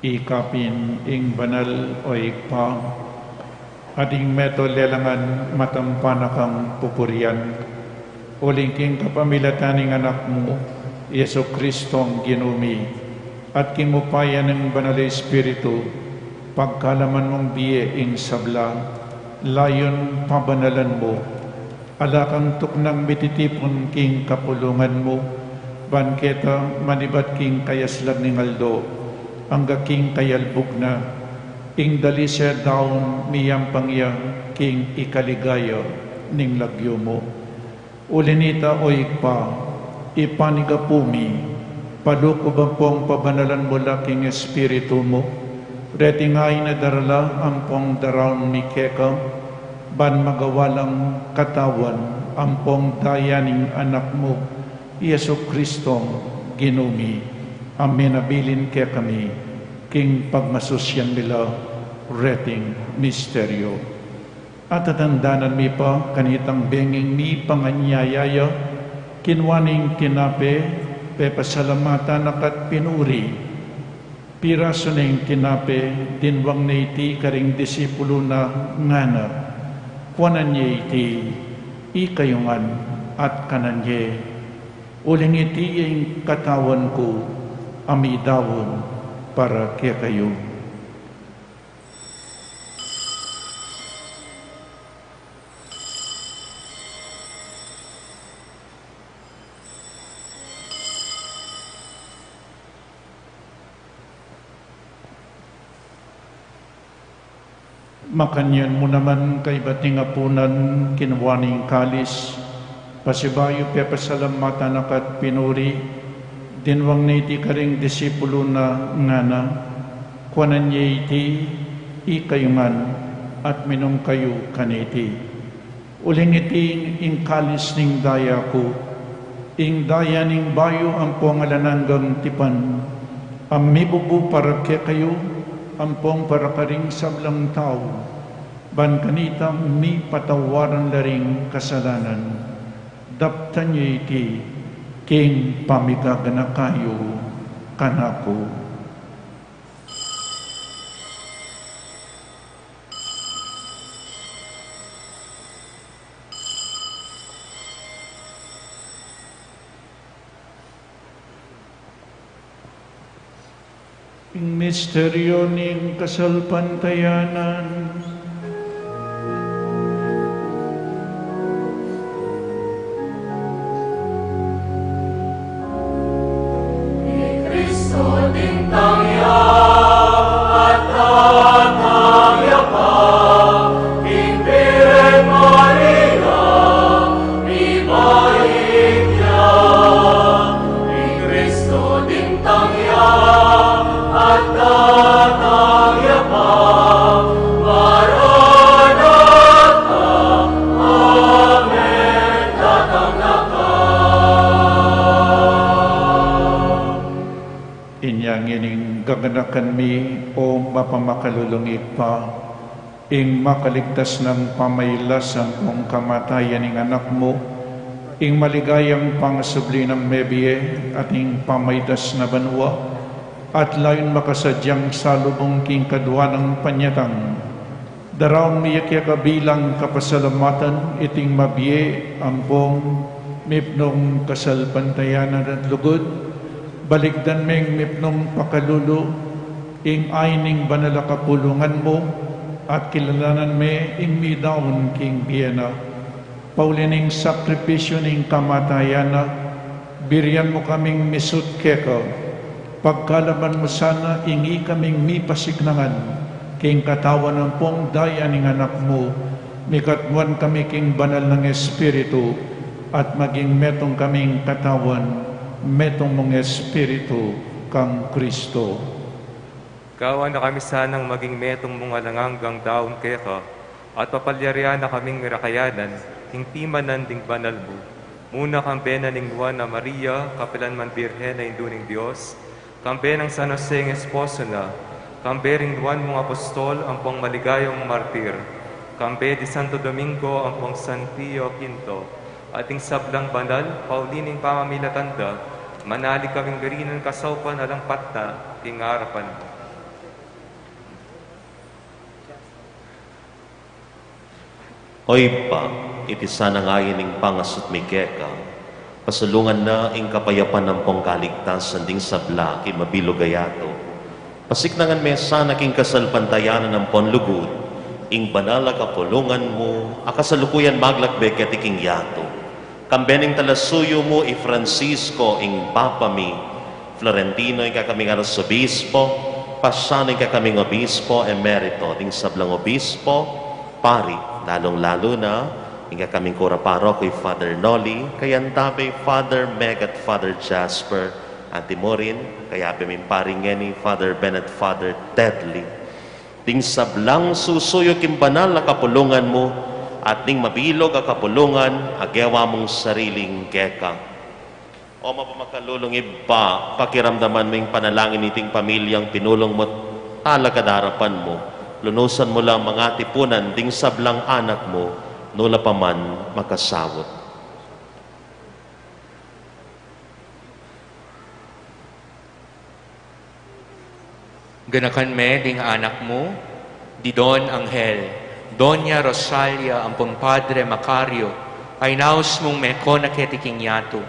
Ikapin ing banal, o Ibpa, at ing meto lelangan matampa na kang pupurian, uling king kapamilatan ning Anak mu, Jesu Kristong Ginu mi, at king upaya ning Banal a Espiritu, pagkalaman mung bie ing sabla, layun pabanalan mu, ala kang tuknang mititipun king kapulungan mu, ban keta manibat king kayaslag ning aldo, angga king kayalbug na, ing dalise daun miyampang ya king ikaligaya ning lagyu mu. Uli nita, o Ibpa, ipanyawad mu mi, palukuban pung pabanalan mu la king Espiritu mu, Reti nga ing darala ampong daraun mi keka, ban magawa lang katawan ampong daya ning Anak mu, i Jesu Kristong Ginu mi, a menabilin kekami king pagmasusian mi la reting misteryo. At tatandanan mi pa, kanitang benging mipanganyaya ya, kinua ne ing tinape, pepasalamatan na ka't pinuri. Pirasu ne ing tinape, dinwang ne iti karing disipulu na, ngana: Kuanan ye iti, ikayu ngan, at kanan ye. Uling iti ya ing katawan ku, a midaun para kekayu. Makanyan mu naman kaibat ning apunan, kinua ne ing kalis, pasibayu pepasalamatan na ka't pinuri, dinwang ne iti karing disipulu na, ngana: Kuanan ye iti, ikayu ngan, at minum kayu kaniti. Uling iti ing kalis ning daya ku, ing daya ning bayu ampong alang anggang tipan, a mibubu para kekayu ampong para karing sablang tau, ban kanita mipatawaran la ring kasalanan. Daptan ye iti king pamigaganaka yu kanaku. Ing misteryo ning kasalpantayanan. Ni Kristo dintang ya, at datang ya pa, ing Birhen Maria, mibait ya. Ni Kristo dintang ya, at datang ya pa, Maranatha, amen, datang na ka. Inya ngening gaganakan mi, o mapamakalulung Ibpa, ing makaligtas nang pamailasan ampong kamatayan ning Anak mu, ing maligayang pangasubli nang mebie, at ing pamaitas na banua, at layun makasadyang salubung king kadua nang panyatang. Daraun mi ya keka bilang kapasalamatan iting mabie ampong mipnung kasalpantayanan at lugud, baligdan meng mipnung pakalulu ing ain ning banal a kapulungan mu, at kilalanan me ing midaun king bie na. Pauli ning sakripisyu ning kamatayan na, birian mu kaming misut keka. Pagkalaban mu sana ing ikaming mipasiknangan king katawan ampong daya ning Anak mu, mikatmuan kami king banal nang Espiritu, at maging metung kaming katawan, metung mung Espiritu, kang Kristo. Gawan na kami sanang maging metung mung alang anggang daun keka, at papalyarian na kaming mirakayanan king pimanan ding banal mu, muna kambe na ning Nuan a Maria, kapilan man Birhen a Indu ning Dios, kambe nang San Jose ing esposo na, kambe ring nuan mung apostol ampong maligaya mung martir, kambe di Santo Domingo ampong San Pio Quinto, at ding sablang banal, pauli ning pamamilatan da, manalig kaming mirinan kasaupan alang patna king arapan mu. O Ibpa, iti sana ing ain ning pangasut mi keka, pasulungan na ing kapayapan ampong kaligtasan ding sabla king mabilug a yatu. Pasiknangan me sana king kasalpantayanan ampon lugud ing banal a kapulungan mu, a kasalukuyan maglakbe keti king yatu. Kambe ning talasuyu mu i Francisco ing Papa mi, Florentino ing kekaming Arsobispo, Paciano ing kekaming Obispo Emerito, ding sablang obispo, pari, lalung-lalu na ing kekaming kura paroko i Father Noli, kayabe i Father Meg at Father Jasper, anti mu rin, kayabe ming pari ngeni Father Ben at Father Tedley, Ding sablang susuyu king banal a kapulungan mu, at ding mabilug a kapulungan a gewa mung sariling keka. O mapamakalulung Ibpa, pakiramdaman mu ing panalangin niting pamilyang pinulung mu, talakad arapan mu, lunusan mu lang mangatipunan ding sablang anak mu, nu la pa man makasaut. Ganakan me ding anak mu, di Don Angel, Doña Rosalia, ampong Padre Macario, a inaus mung meko na keti king yatu.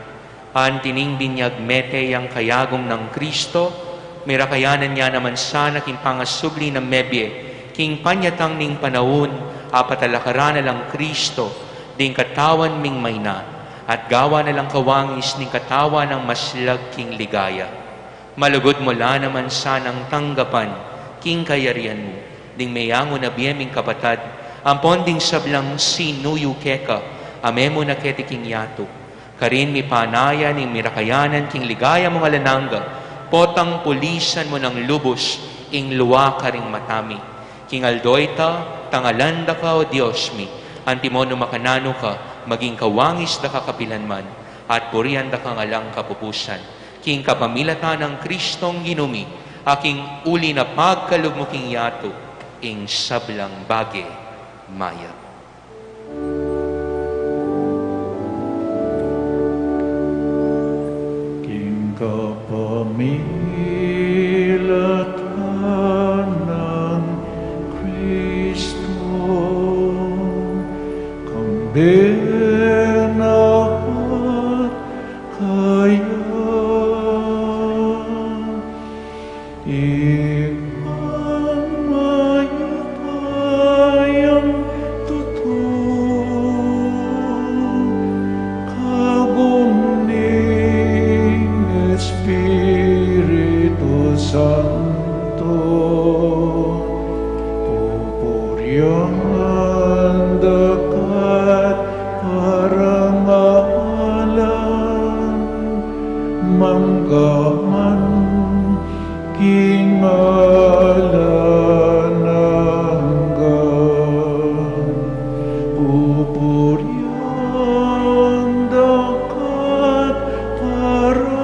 Anti ning binyag mete yang kayagum nang Kristo, mirakayanan ya naman sana king pangasubli nang mebie, king panyatang ning panaun, apatalakaran na lang Kristo, ding katawan ming mayna, at gawa na lang kawangis ning katawan nang maslag king ligaya. Malugud mu la naman sanang tanggapan king kayarian mu, ding meyangu na bie ming kapatad, ampon ding sablang sinuyu keka, a memu na keti king yatu. Karin mipanayan ing mirakayanan king ligaya mung alang angga, potang pulisan mu nang lubus ing lua karing mata mi. King aldo ita, tangalan da ka, O Dios mi, antimo nung makananu ka, maging kawangis da ka kapilan man, at purian da kang alang kapupusan. King kapamilatan nang Kristong Ginu mi, a king uli na pagkalub mu king yatu, ing sablang bage mayap. King kapamilatan nang Kristo, kambe na at kaya, ing mayupayang tutu, kagum ning Espiritu Santo, pupurian da ka at parangalan, mangga man king alang angga. Pupurian da ka at parangalan,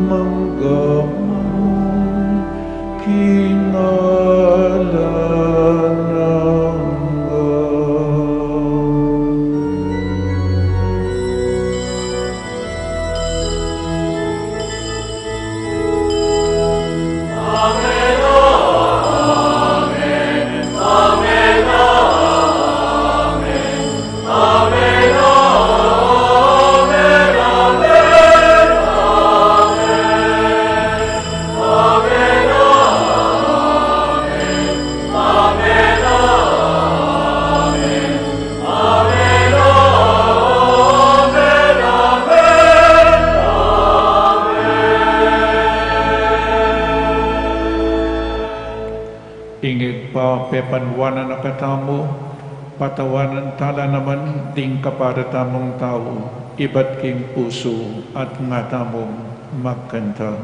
mangga man king alang angga. Ing Ibpa pepanuanan na katamu, patawanan tala naman ding kapara tamung tau, ibat king pusu at ngatamu magkanta.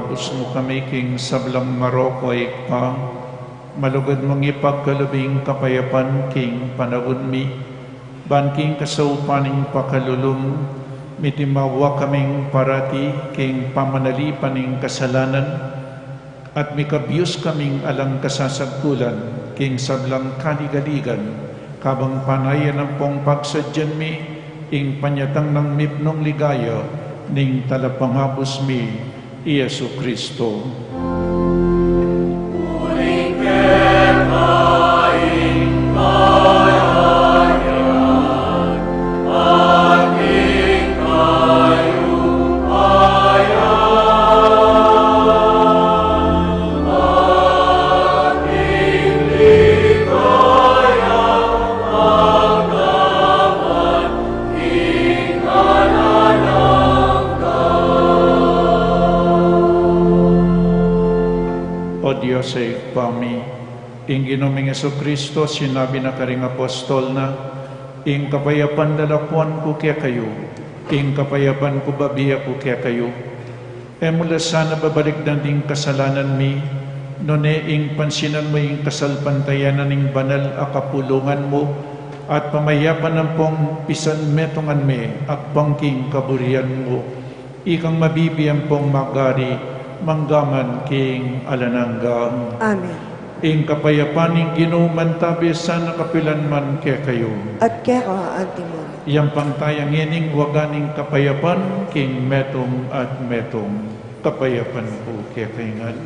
Ubus mu kami king sablang marok, o Ibpa, malugud mung ipagkalub ing kapayapan king panaun mi, ban king kasaupan ning pakalulu mu, mitimawa kaming parati king pamanalipan ning kasalanan, at mikabyus kaming alang kasasagkulan king sablang kaligaligan, kabang panayan ampong pagsadyan mi ing panyatang nang mipnung ligaya ning Talapangabus mi, i Jesucristo. O Dios a Ibpa mi, ing Ginu ming Jesucristo, sinabi na karing apostol na, "Ing kapayapan lalakuan ku kekayu, ing kapayapan ku bibie ku kekayu." E mu la sana babalikdan ding kasalanan mi, nune ing pansinan mu ing kasalpantayanan ning banal a kapulungan mu, at pamayapan ampong pisanmetungan mi agpang king kaburian mu. Ikang mabibie ampong magari, mangga man king alang angga. Amen. Ing kapayapan ning Ginu mantabi sana kapilan man kekayu. At keka antimurin. Yampang taya ngening waga ning kapayapan king metung at metung. Kapayapan ku kekayu ngan.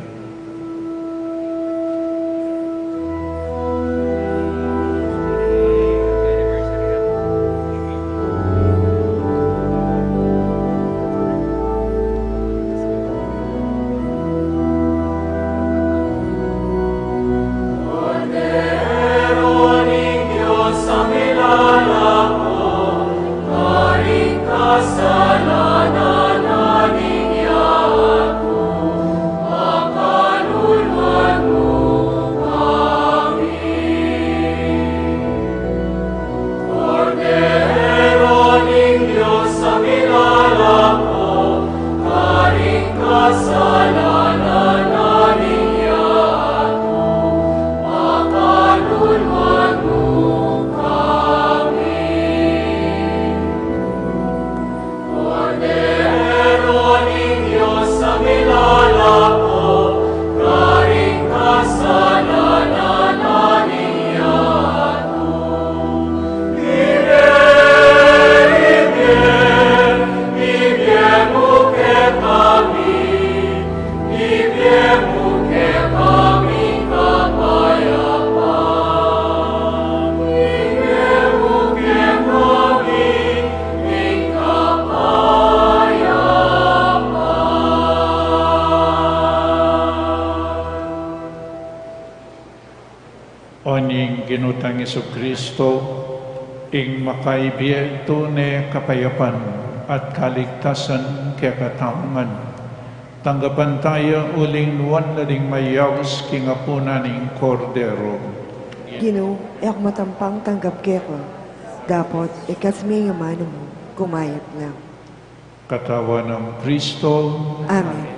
O ning Ginu tang Jesucristo, ing makaibie tune kapayapan at kaligtasan kekatamu ngan. Tanggapan taya uling nuan la ding mayaus king apunan ning Kordero. Ginu, e ku matampang tanggap keka, dapot ikasi mu ing amanu mu, kumayap la. Katawan nang Kristo. Amen.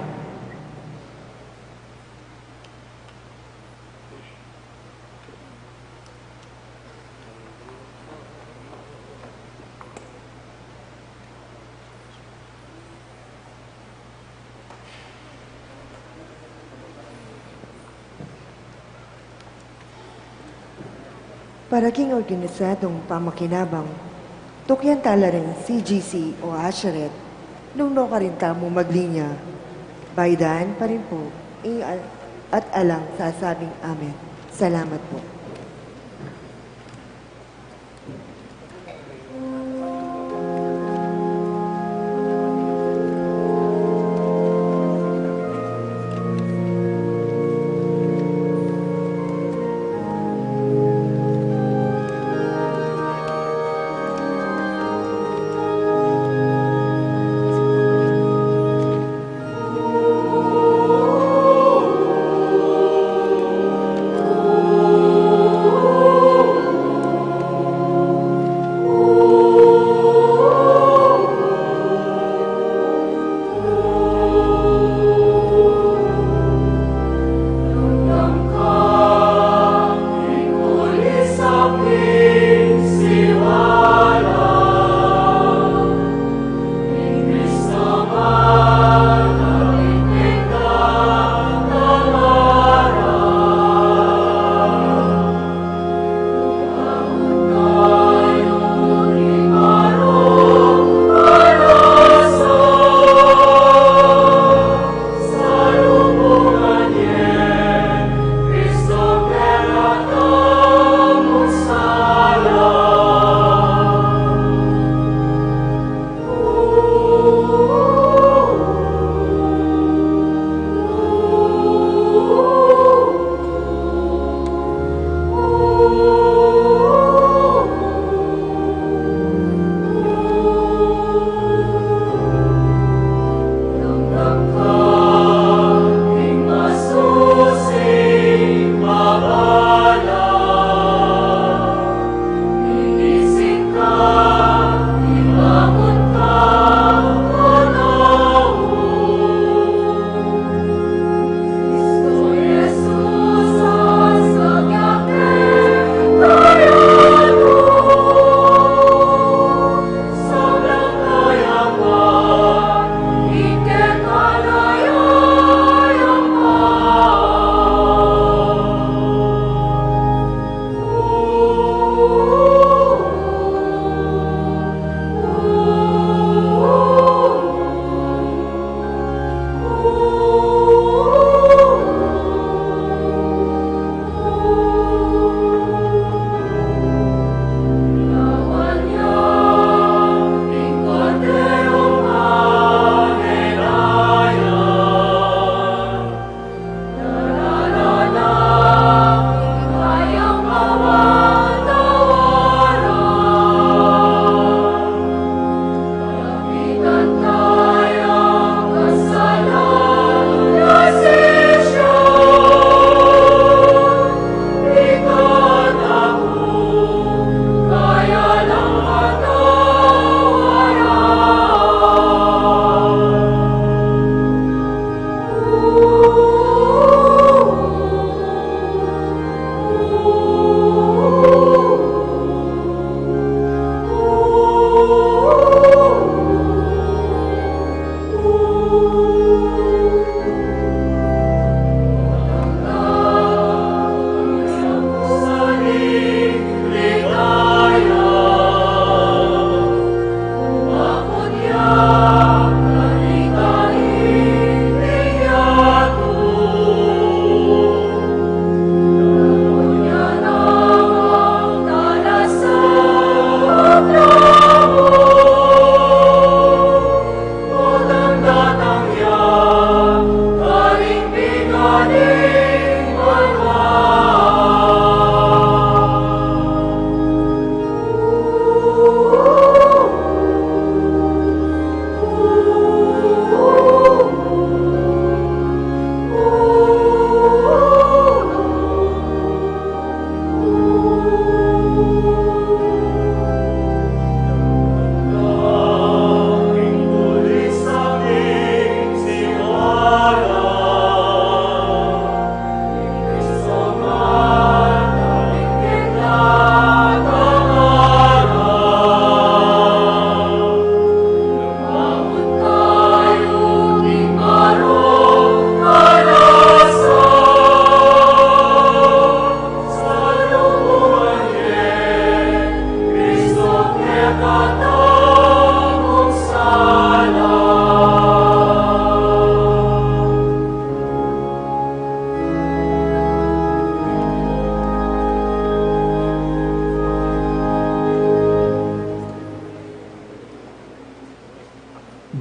Para king organisadung pamakinabang, tukyan tala ring C G C o usherette, nung nukarin tamu maglinya. Baydan pa rin po, i-, at alang sasabing amen. Salamat po.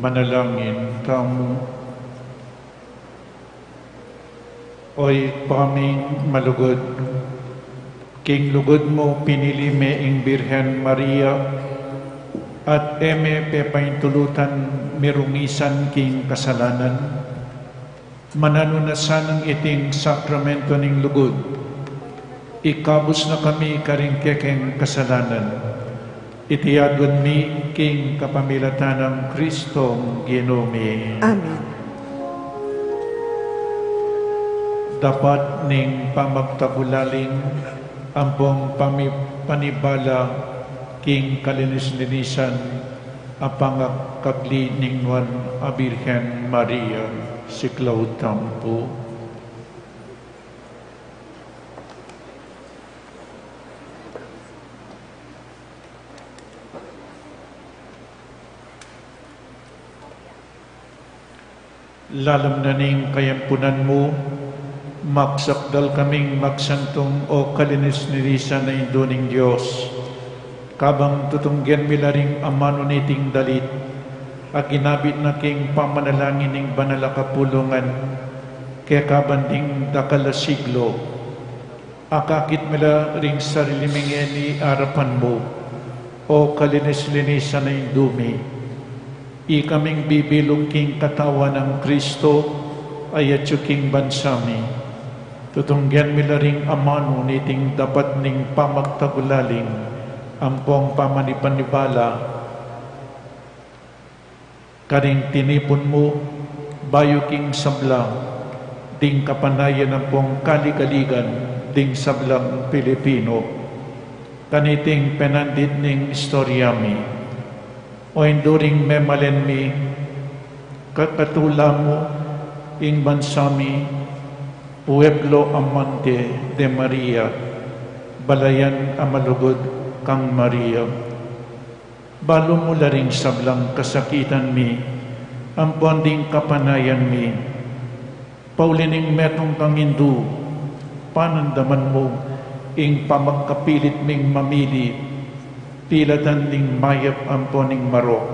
Manalangin tamu. O Ibpa ming malugud, king lugud mu pinili me ing Birhen Maria, at e me pepaintulutan mirungisan king kasalanan. Mananu na sanang iting sakramento ning lugud, ikabus na kami karing kekeng kasalanan. Iti aduan mi king kapamilatan nang Kristong Ginu mi. Amen. Dapat ning pamagtagulaling ampong pami-, panibala king kalinis-linisan a pangakabli ning Nuan a Birhen Maria. Siklaud tamu pu. Lalam na ning kayampunan mu, magsakdal kaming magsantum, o kalinis-linisan a Indu ning Dios. Kabang tutunggen mi la ring amanu niting dalit a ginamit na king pamanalangin ning banal a kapulungan, keka ban ding dakal a siglo, akakit mi la ring sarili mi ngeni arapan mu, o kalinis-linisan a Indu mi. Ikaming bibilug king katawan nang Kristo a atyu king bansa mi. Tutunggen mi la ring amanu niting dapat ning pamagtagulaling ampong pamanipanibala karing tinipun mu, bayu king sabla ding kapanayan ampong kaligaligan ding sablang Pilipino. Kaniting penandit ning istorya mi, o Indu ring memalen mi, kakatula mu ing bansa mi, pueblo amante de Maria, balayan a malugud kang Maria. Balu mu la ring sablang kasakitan mi ampon ding kapanayan mi. Pauli ning metung kang Indu, panandaman mu ing pamagkapilit ming mamili, pilatan ning mayap ampon ning marok,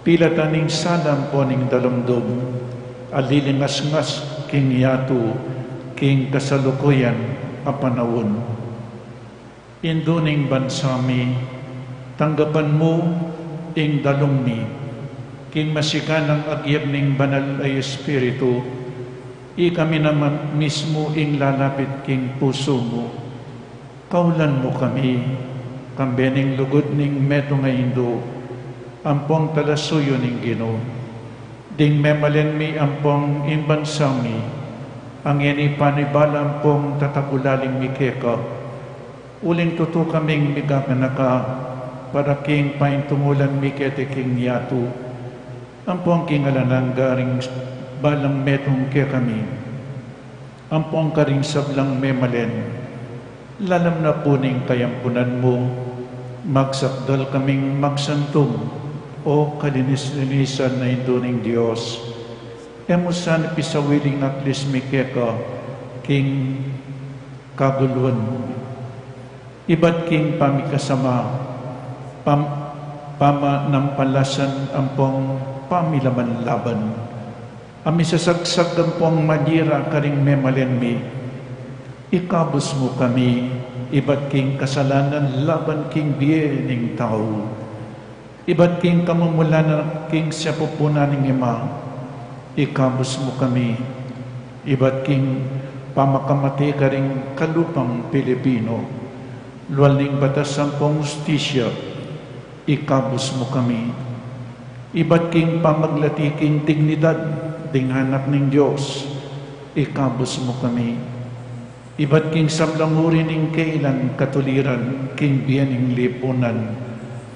pilatan ning sala ampon ning dalamdam, a lilingasngas king yatu king kasalukuyan a panaun. Indu ning bansa mi, tanggapan mu ing dalung mi king masiganang agyab ning Banal a Espiritu. Ikami naman mismu ing lalapit king pusu mu. Kaulan mu kami, kambe ning lugud ning metung a Indu, ampong talasuyu ning Ginu. Ding memalen mi ampong ing bansa mi, a ngeni panibala ampong tatagulaling mi keka. Uling tutu kaming migaganaka para king paintungulan mi keti king yatu, ampong king alang angga ring balang metung kekami, ampong karing sablang memalen. Lalam na pu ning kayampunan mu, magsakdal kaming magsantum, o kalinis-linisan a Indu ning Dios. E mu sana pisawili ing aklis mi keka king kaguluan. Ibat king pamikasama, pam-, pamanampalasan ampong pamilaban-laban a misasagsagan pung malira karing memalen mi. Ikabus mu kami ibat king kasalanan laban king bie ning tau, ibat king kamumulan king sepupunan ning ima. Ikabus mu kami ibat king pamakamate karing kalupang Pilipino, lual ning batas ampong hustisya. Ikabus mu kami ibat king pamaglati king dignidad ding anak ning Dios. Ikabus mu kami ibat king sablang uri ning kailan katuliran king bie ning lipunan.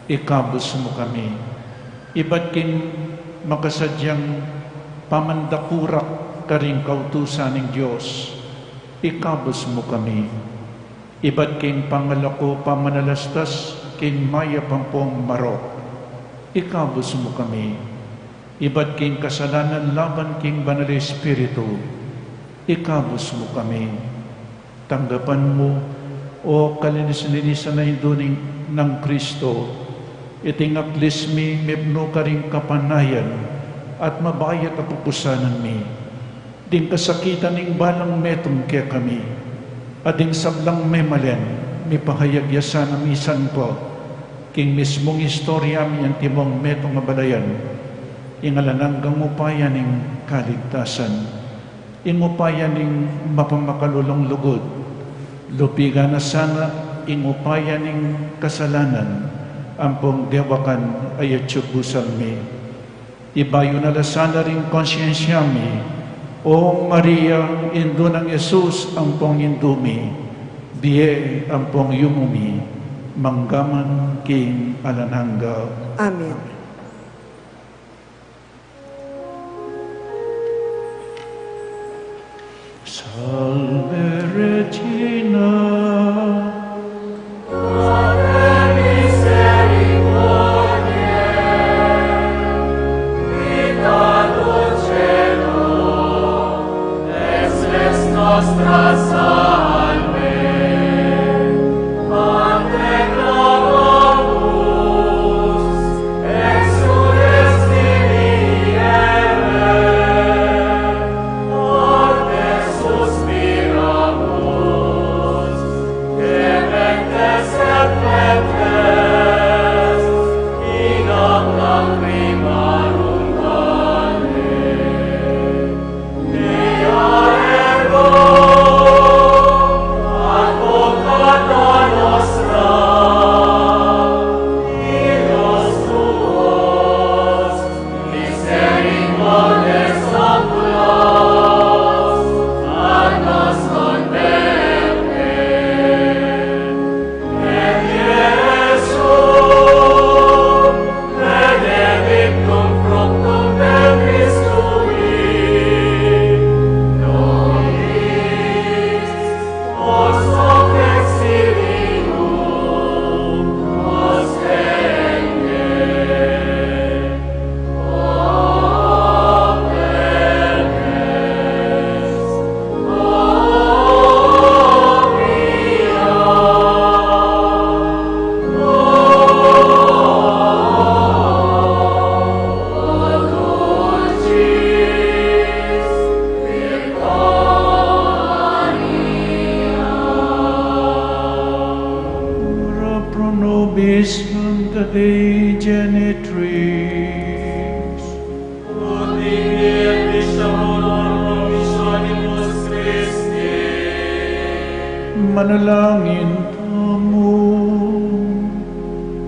Ikabus mu kami ibat king makasadyang pamandakurak karing kautusan ning Dios. Ikabus mu kami ibat king pangalaku pamanalastas king mayap ampong marok. Ikabus mu kami ibat king kasalanan laban king Banal a Espiritu. Ikabus mu kami. Tanggapan mu, o kalinis-linisan a Indu ning, nang Kristo, Iting aklis mi mipnu karing kapanayan at mabayat a pupusanan mi. Ding kasakitan ning balang metung kekami, at ding sablang memalen, mipahayag ya sana misan pa king mismung istorya mi antimong metung a balayan, ing alang anggang upaya ning kaligtasan, ing upaya ning mapamakalulung lugud, lupigan na sana ing upaya ning kasalanan ampong dewakan a yatyubusan mi. Ibayu na la sana ring konsyensya mi, O Maria, Indu nang Jesus, ampong Indu mi, bie ampong yumu mi, manggaman king alang angga. Amen. Salve Regina. Ora pro nobis Sancta Dei Genitrix. Ut in beatrice promissionibus Christi. Manalangin tamu.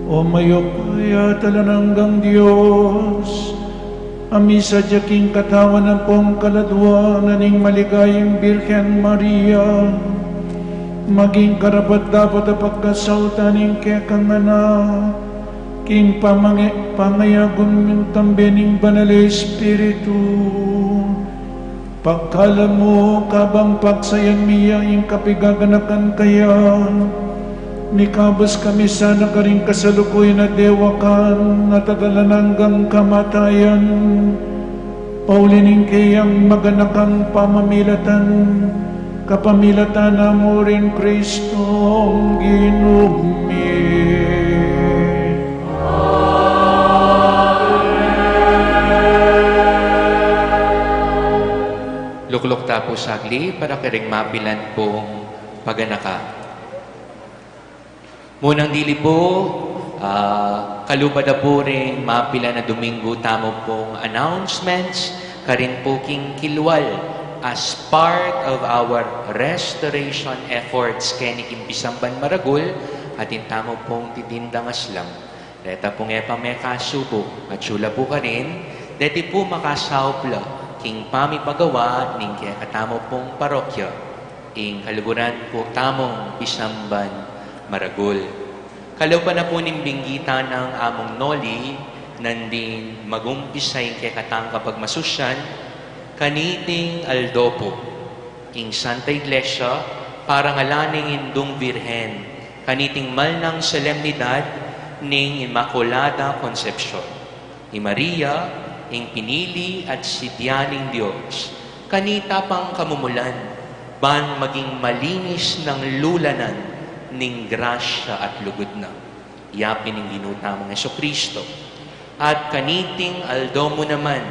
O mayupaya at alang anggang Dios, a misadya king katawan ampong kaladua na ning maligayang Birhen Maria, maging karapat-dapat a pagkasautan ning kekang anak, king pamange-, pangayagun tambe ning Banal a Espiritu, pagkalub mu kabang paksayan mi ya ing kapigaganakan kaya, mikabus kami sana karing kasalukuyan a dewakan at alang anggang kamatayan, pauli ning keyang maganakang pamamilatan, kapamilatan na mu ring Kristong Ginu mi. Lukluk ta pu saglit para karing mapilan pung paganaka. Munang dili pu, ah, kalupa da pu ring mapilan a Domingo tamu pung announcements, karin pu king kilwal as part of our restoration efforts keni king pisamban maragul, atin tamu pung titindangas lang. Deta pung e pa mekasubu, atsu la pu karin, deti pu makasaup la king pamipagawa ning kekatamu pung parokya, ing kaluguran pu tamung pisamban maragul. Kalupa na pu ning binggitan nang Among Noli, nandin magumpisa ing kekatang kapagmasusyan, kaniting aldo pu, ing Santa Iglesia, parangalan ning Indung Birhen, kaniting malnang solemnidad ning Inmaculada Concepcion. I Maria, ing pinili at sidya ning Dios, kanita pang kamumulan, ban maging malinis nang lulanan ning grasya at lugud na. Yapin ning Ginu tamung Jesucristo. At kaniting aldo mu naman,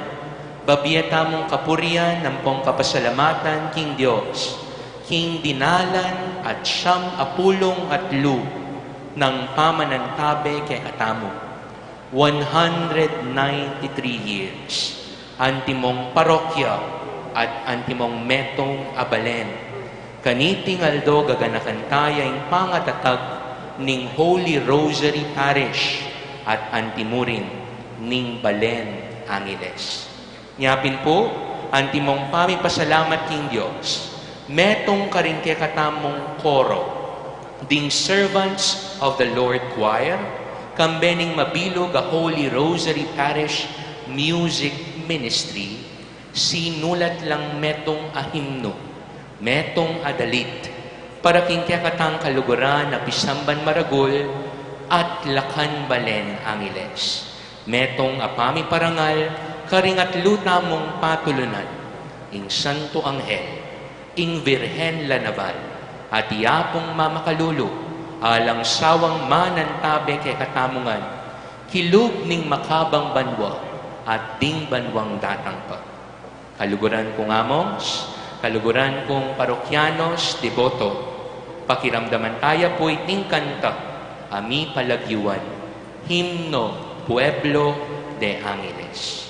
babie tamung kapurian ampong kapasalamatan king Dios, king dinalan at siyam a pulung atlu nang pamanantabe kekatamu. One hundred ninety-three years, antimong parokya at antimong metung a balen. Kaniting aldo gaganakan taya ing pangatatag ning Holy Rosary Parish at antimurin ning Balen Angeles. Nyapin pu, antimong pamipasalamat king Dios, metung karing kekatamung koro, ding Servants of the Lord Choir, kambe ning mabilug a Holy Rosary Parish Music Ministry, sinulat lang metung a himnu, metung a dalit, para king kekatang kaluguran a pisamban maragul at lakan Balen Angeles. Metung a pamiparangal karing atlu tamung patulunan, ing Santo Anghel, ing Virgen la Naval, at i Apung Mamakalulu, alang sawang manantabe kekatamu ngan, kilub ning makabang banua at ding banuang datang pa. Kaluguran kung among, kaluguran kung parokyanos, deboto, pakiramdaman taya pu iting kanta a mipalagyuan, Himno Pueblo de Angeles.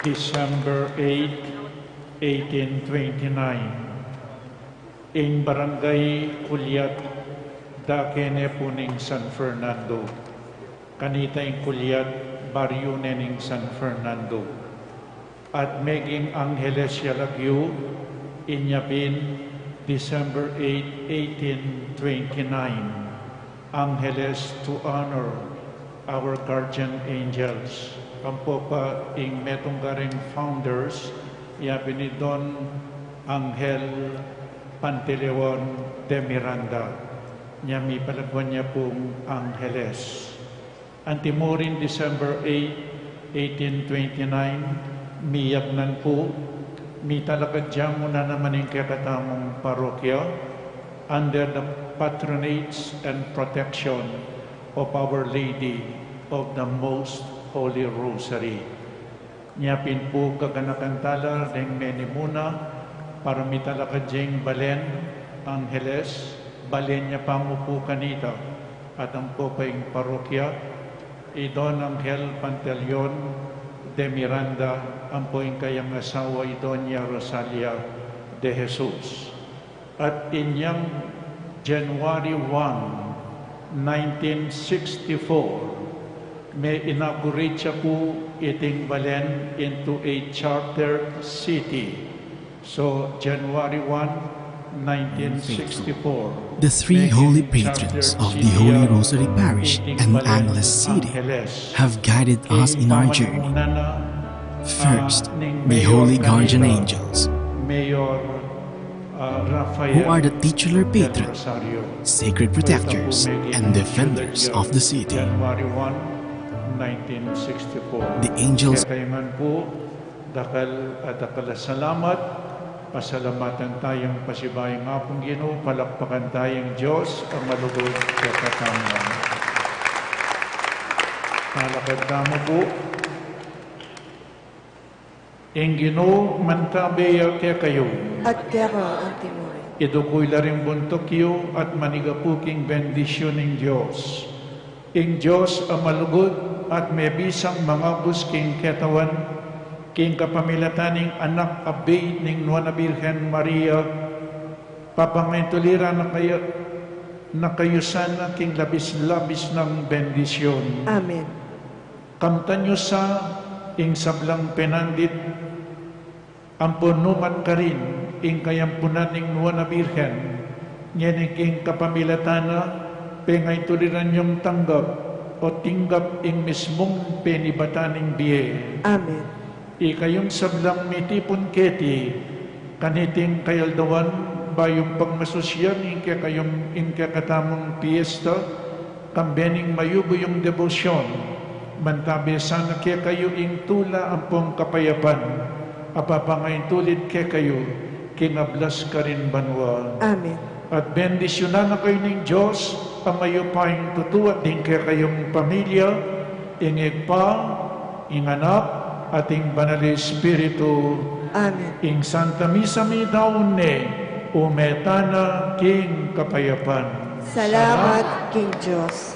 December eight, eighteen twenty-nine. Ing Barangay Culiat, dake ne pu ning San Fernando. Kanita ing Culiat, baryu ne ning San Fernando. At meging Angeles ya lagyu, inya pin December eight, eighteen twenty-nine. Angeles to honor our guardian angels. Ampo pa ing metung karing founders, ya pin i Don Angel Pantaleon de Miranda, nya mipalagwan ya pung Angeles. Antimurin December eight, eighteen twenty-nine, miyagnan pu, mitalakad ya mu na naman ing kekatamung parokya under the patronage and protection of Our Lady of the Most Holy Rosary. Nya pin pu gaganakan tala deng menimuna para mitalakad ya ing balen, Angeles, balen ya pa mu pu kanita, at ampo pa ing parokya, i Don Angel Pantaleon de Miranda, ampo ing kayang asawa i Doña Rosalia de Jesus. At inyang January one, nineteen sixty-four, me-inaugurate ya pu iting balen into a chartered city. So, January one, nineteen sixty-four, the three holy patrons of the Holy Rosary Parish and Angeles City have guided us in our journey. First, the holy guardian angels, Mayor who are the titular patrons, sacred protectors, and defenders of the city. January one, nineteen sixty-four. The angels. Kekayu man pu, dakal a dakal a salamat, pasalamatan taya ing pasibayu ning Apung Ginu, palakpakan taya ing Dios a malugud kekatamu. Palakad tamu pu. Ing Ginu mantabe ya kekayu. At keka antimurin. Idukul la ring buntuk yu at manigapu king bendisyun ning Dios. Ing Dios a malugud at mebisang mangabus king ketawan, king kapamilatan ning Anak a bie ning Nuan a Birhen Maria, papangaintuli ra na kaya, na kayu sana king labis-labis nang bendisyun. Amen. Kamtan yu sa ing sablang penandit, ampon numan karin ing kayampunan ning Nuan a Birhen, ngeni king kapamilatan na, pengaintuliran yung tanggap o tinggap ing mismung penibatan ning bie. Amen. Ikayung sablang mitipun keti, kaniting kayaldawan, bayung pagmasusyan ing kekayung, ing kekatamung piesta, kambe ning mayubu yung debosyon, mantabe sana kekayu ing tula ampong kapayapan, a papangaintulid kekayu king ablas karin banua. Amen. At bendisyunan na kayu ning Dios a mayupayang tutu at ding kekayung pamilya, ing Ibpa, ing Anak, at ing Banal a Espiritu. Amen. Ing Santa Misa midaun ne, ume tana king kapayapan. Salamat king Dios.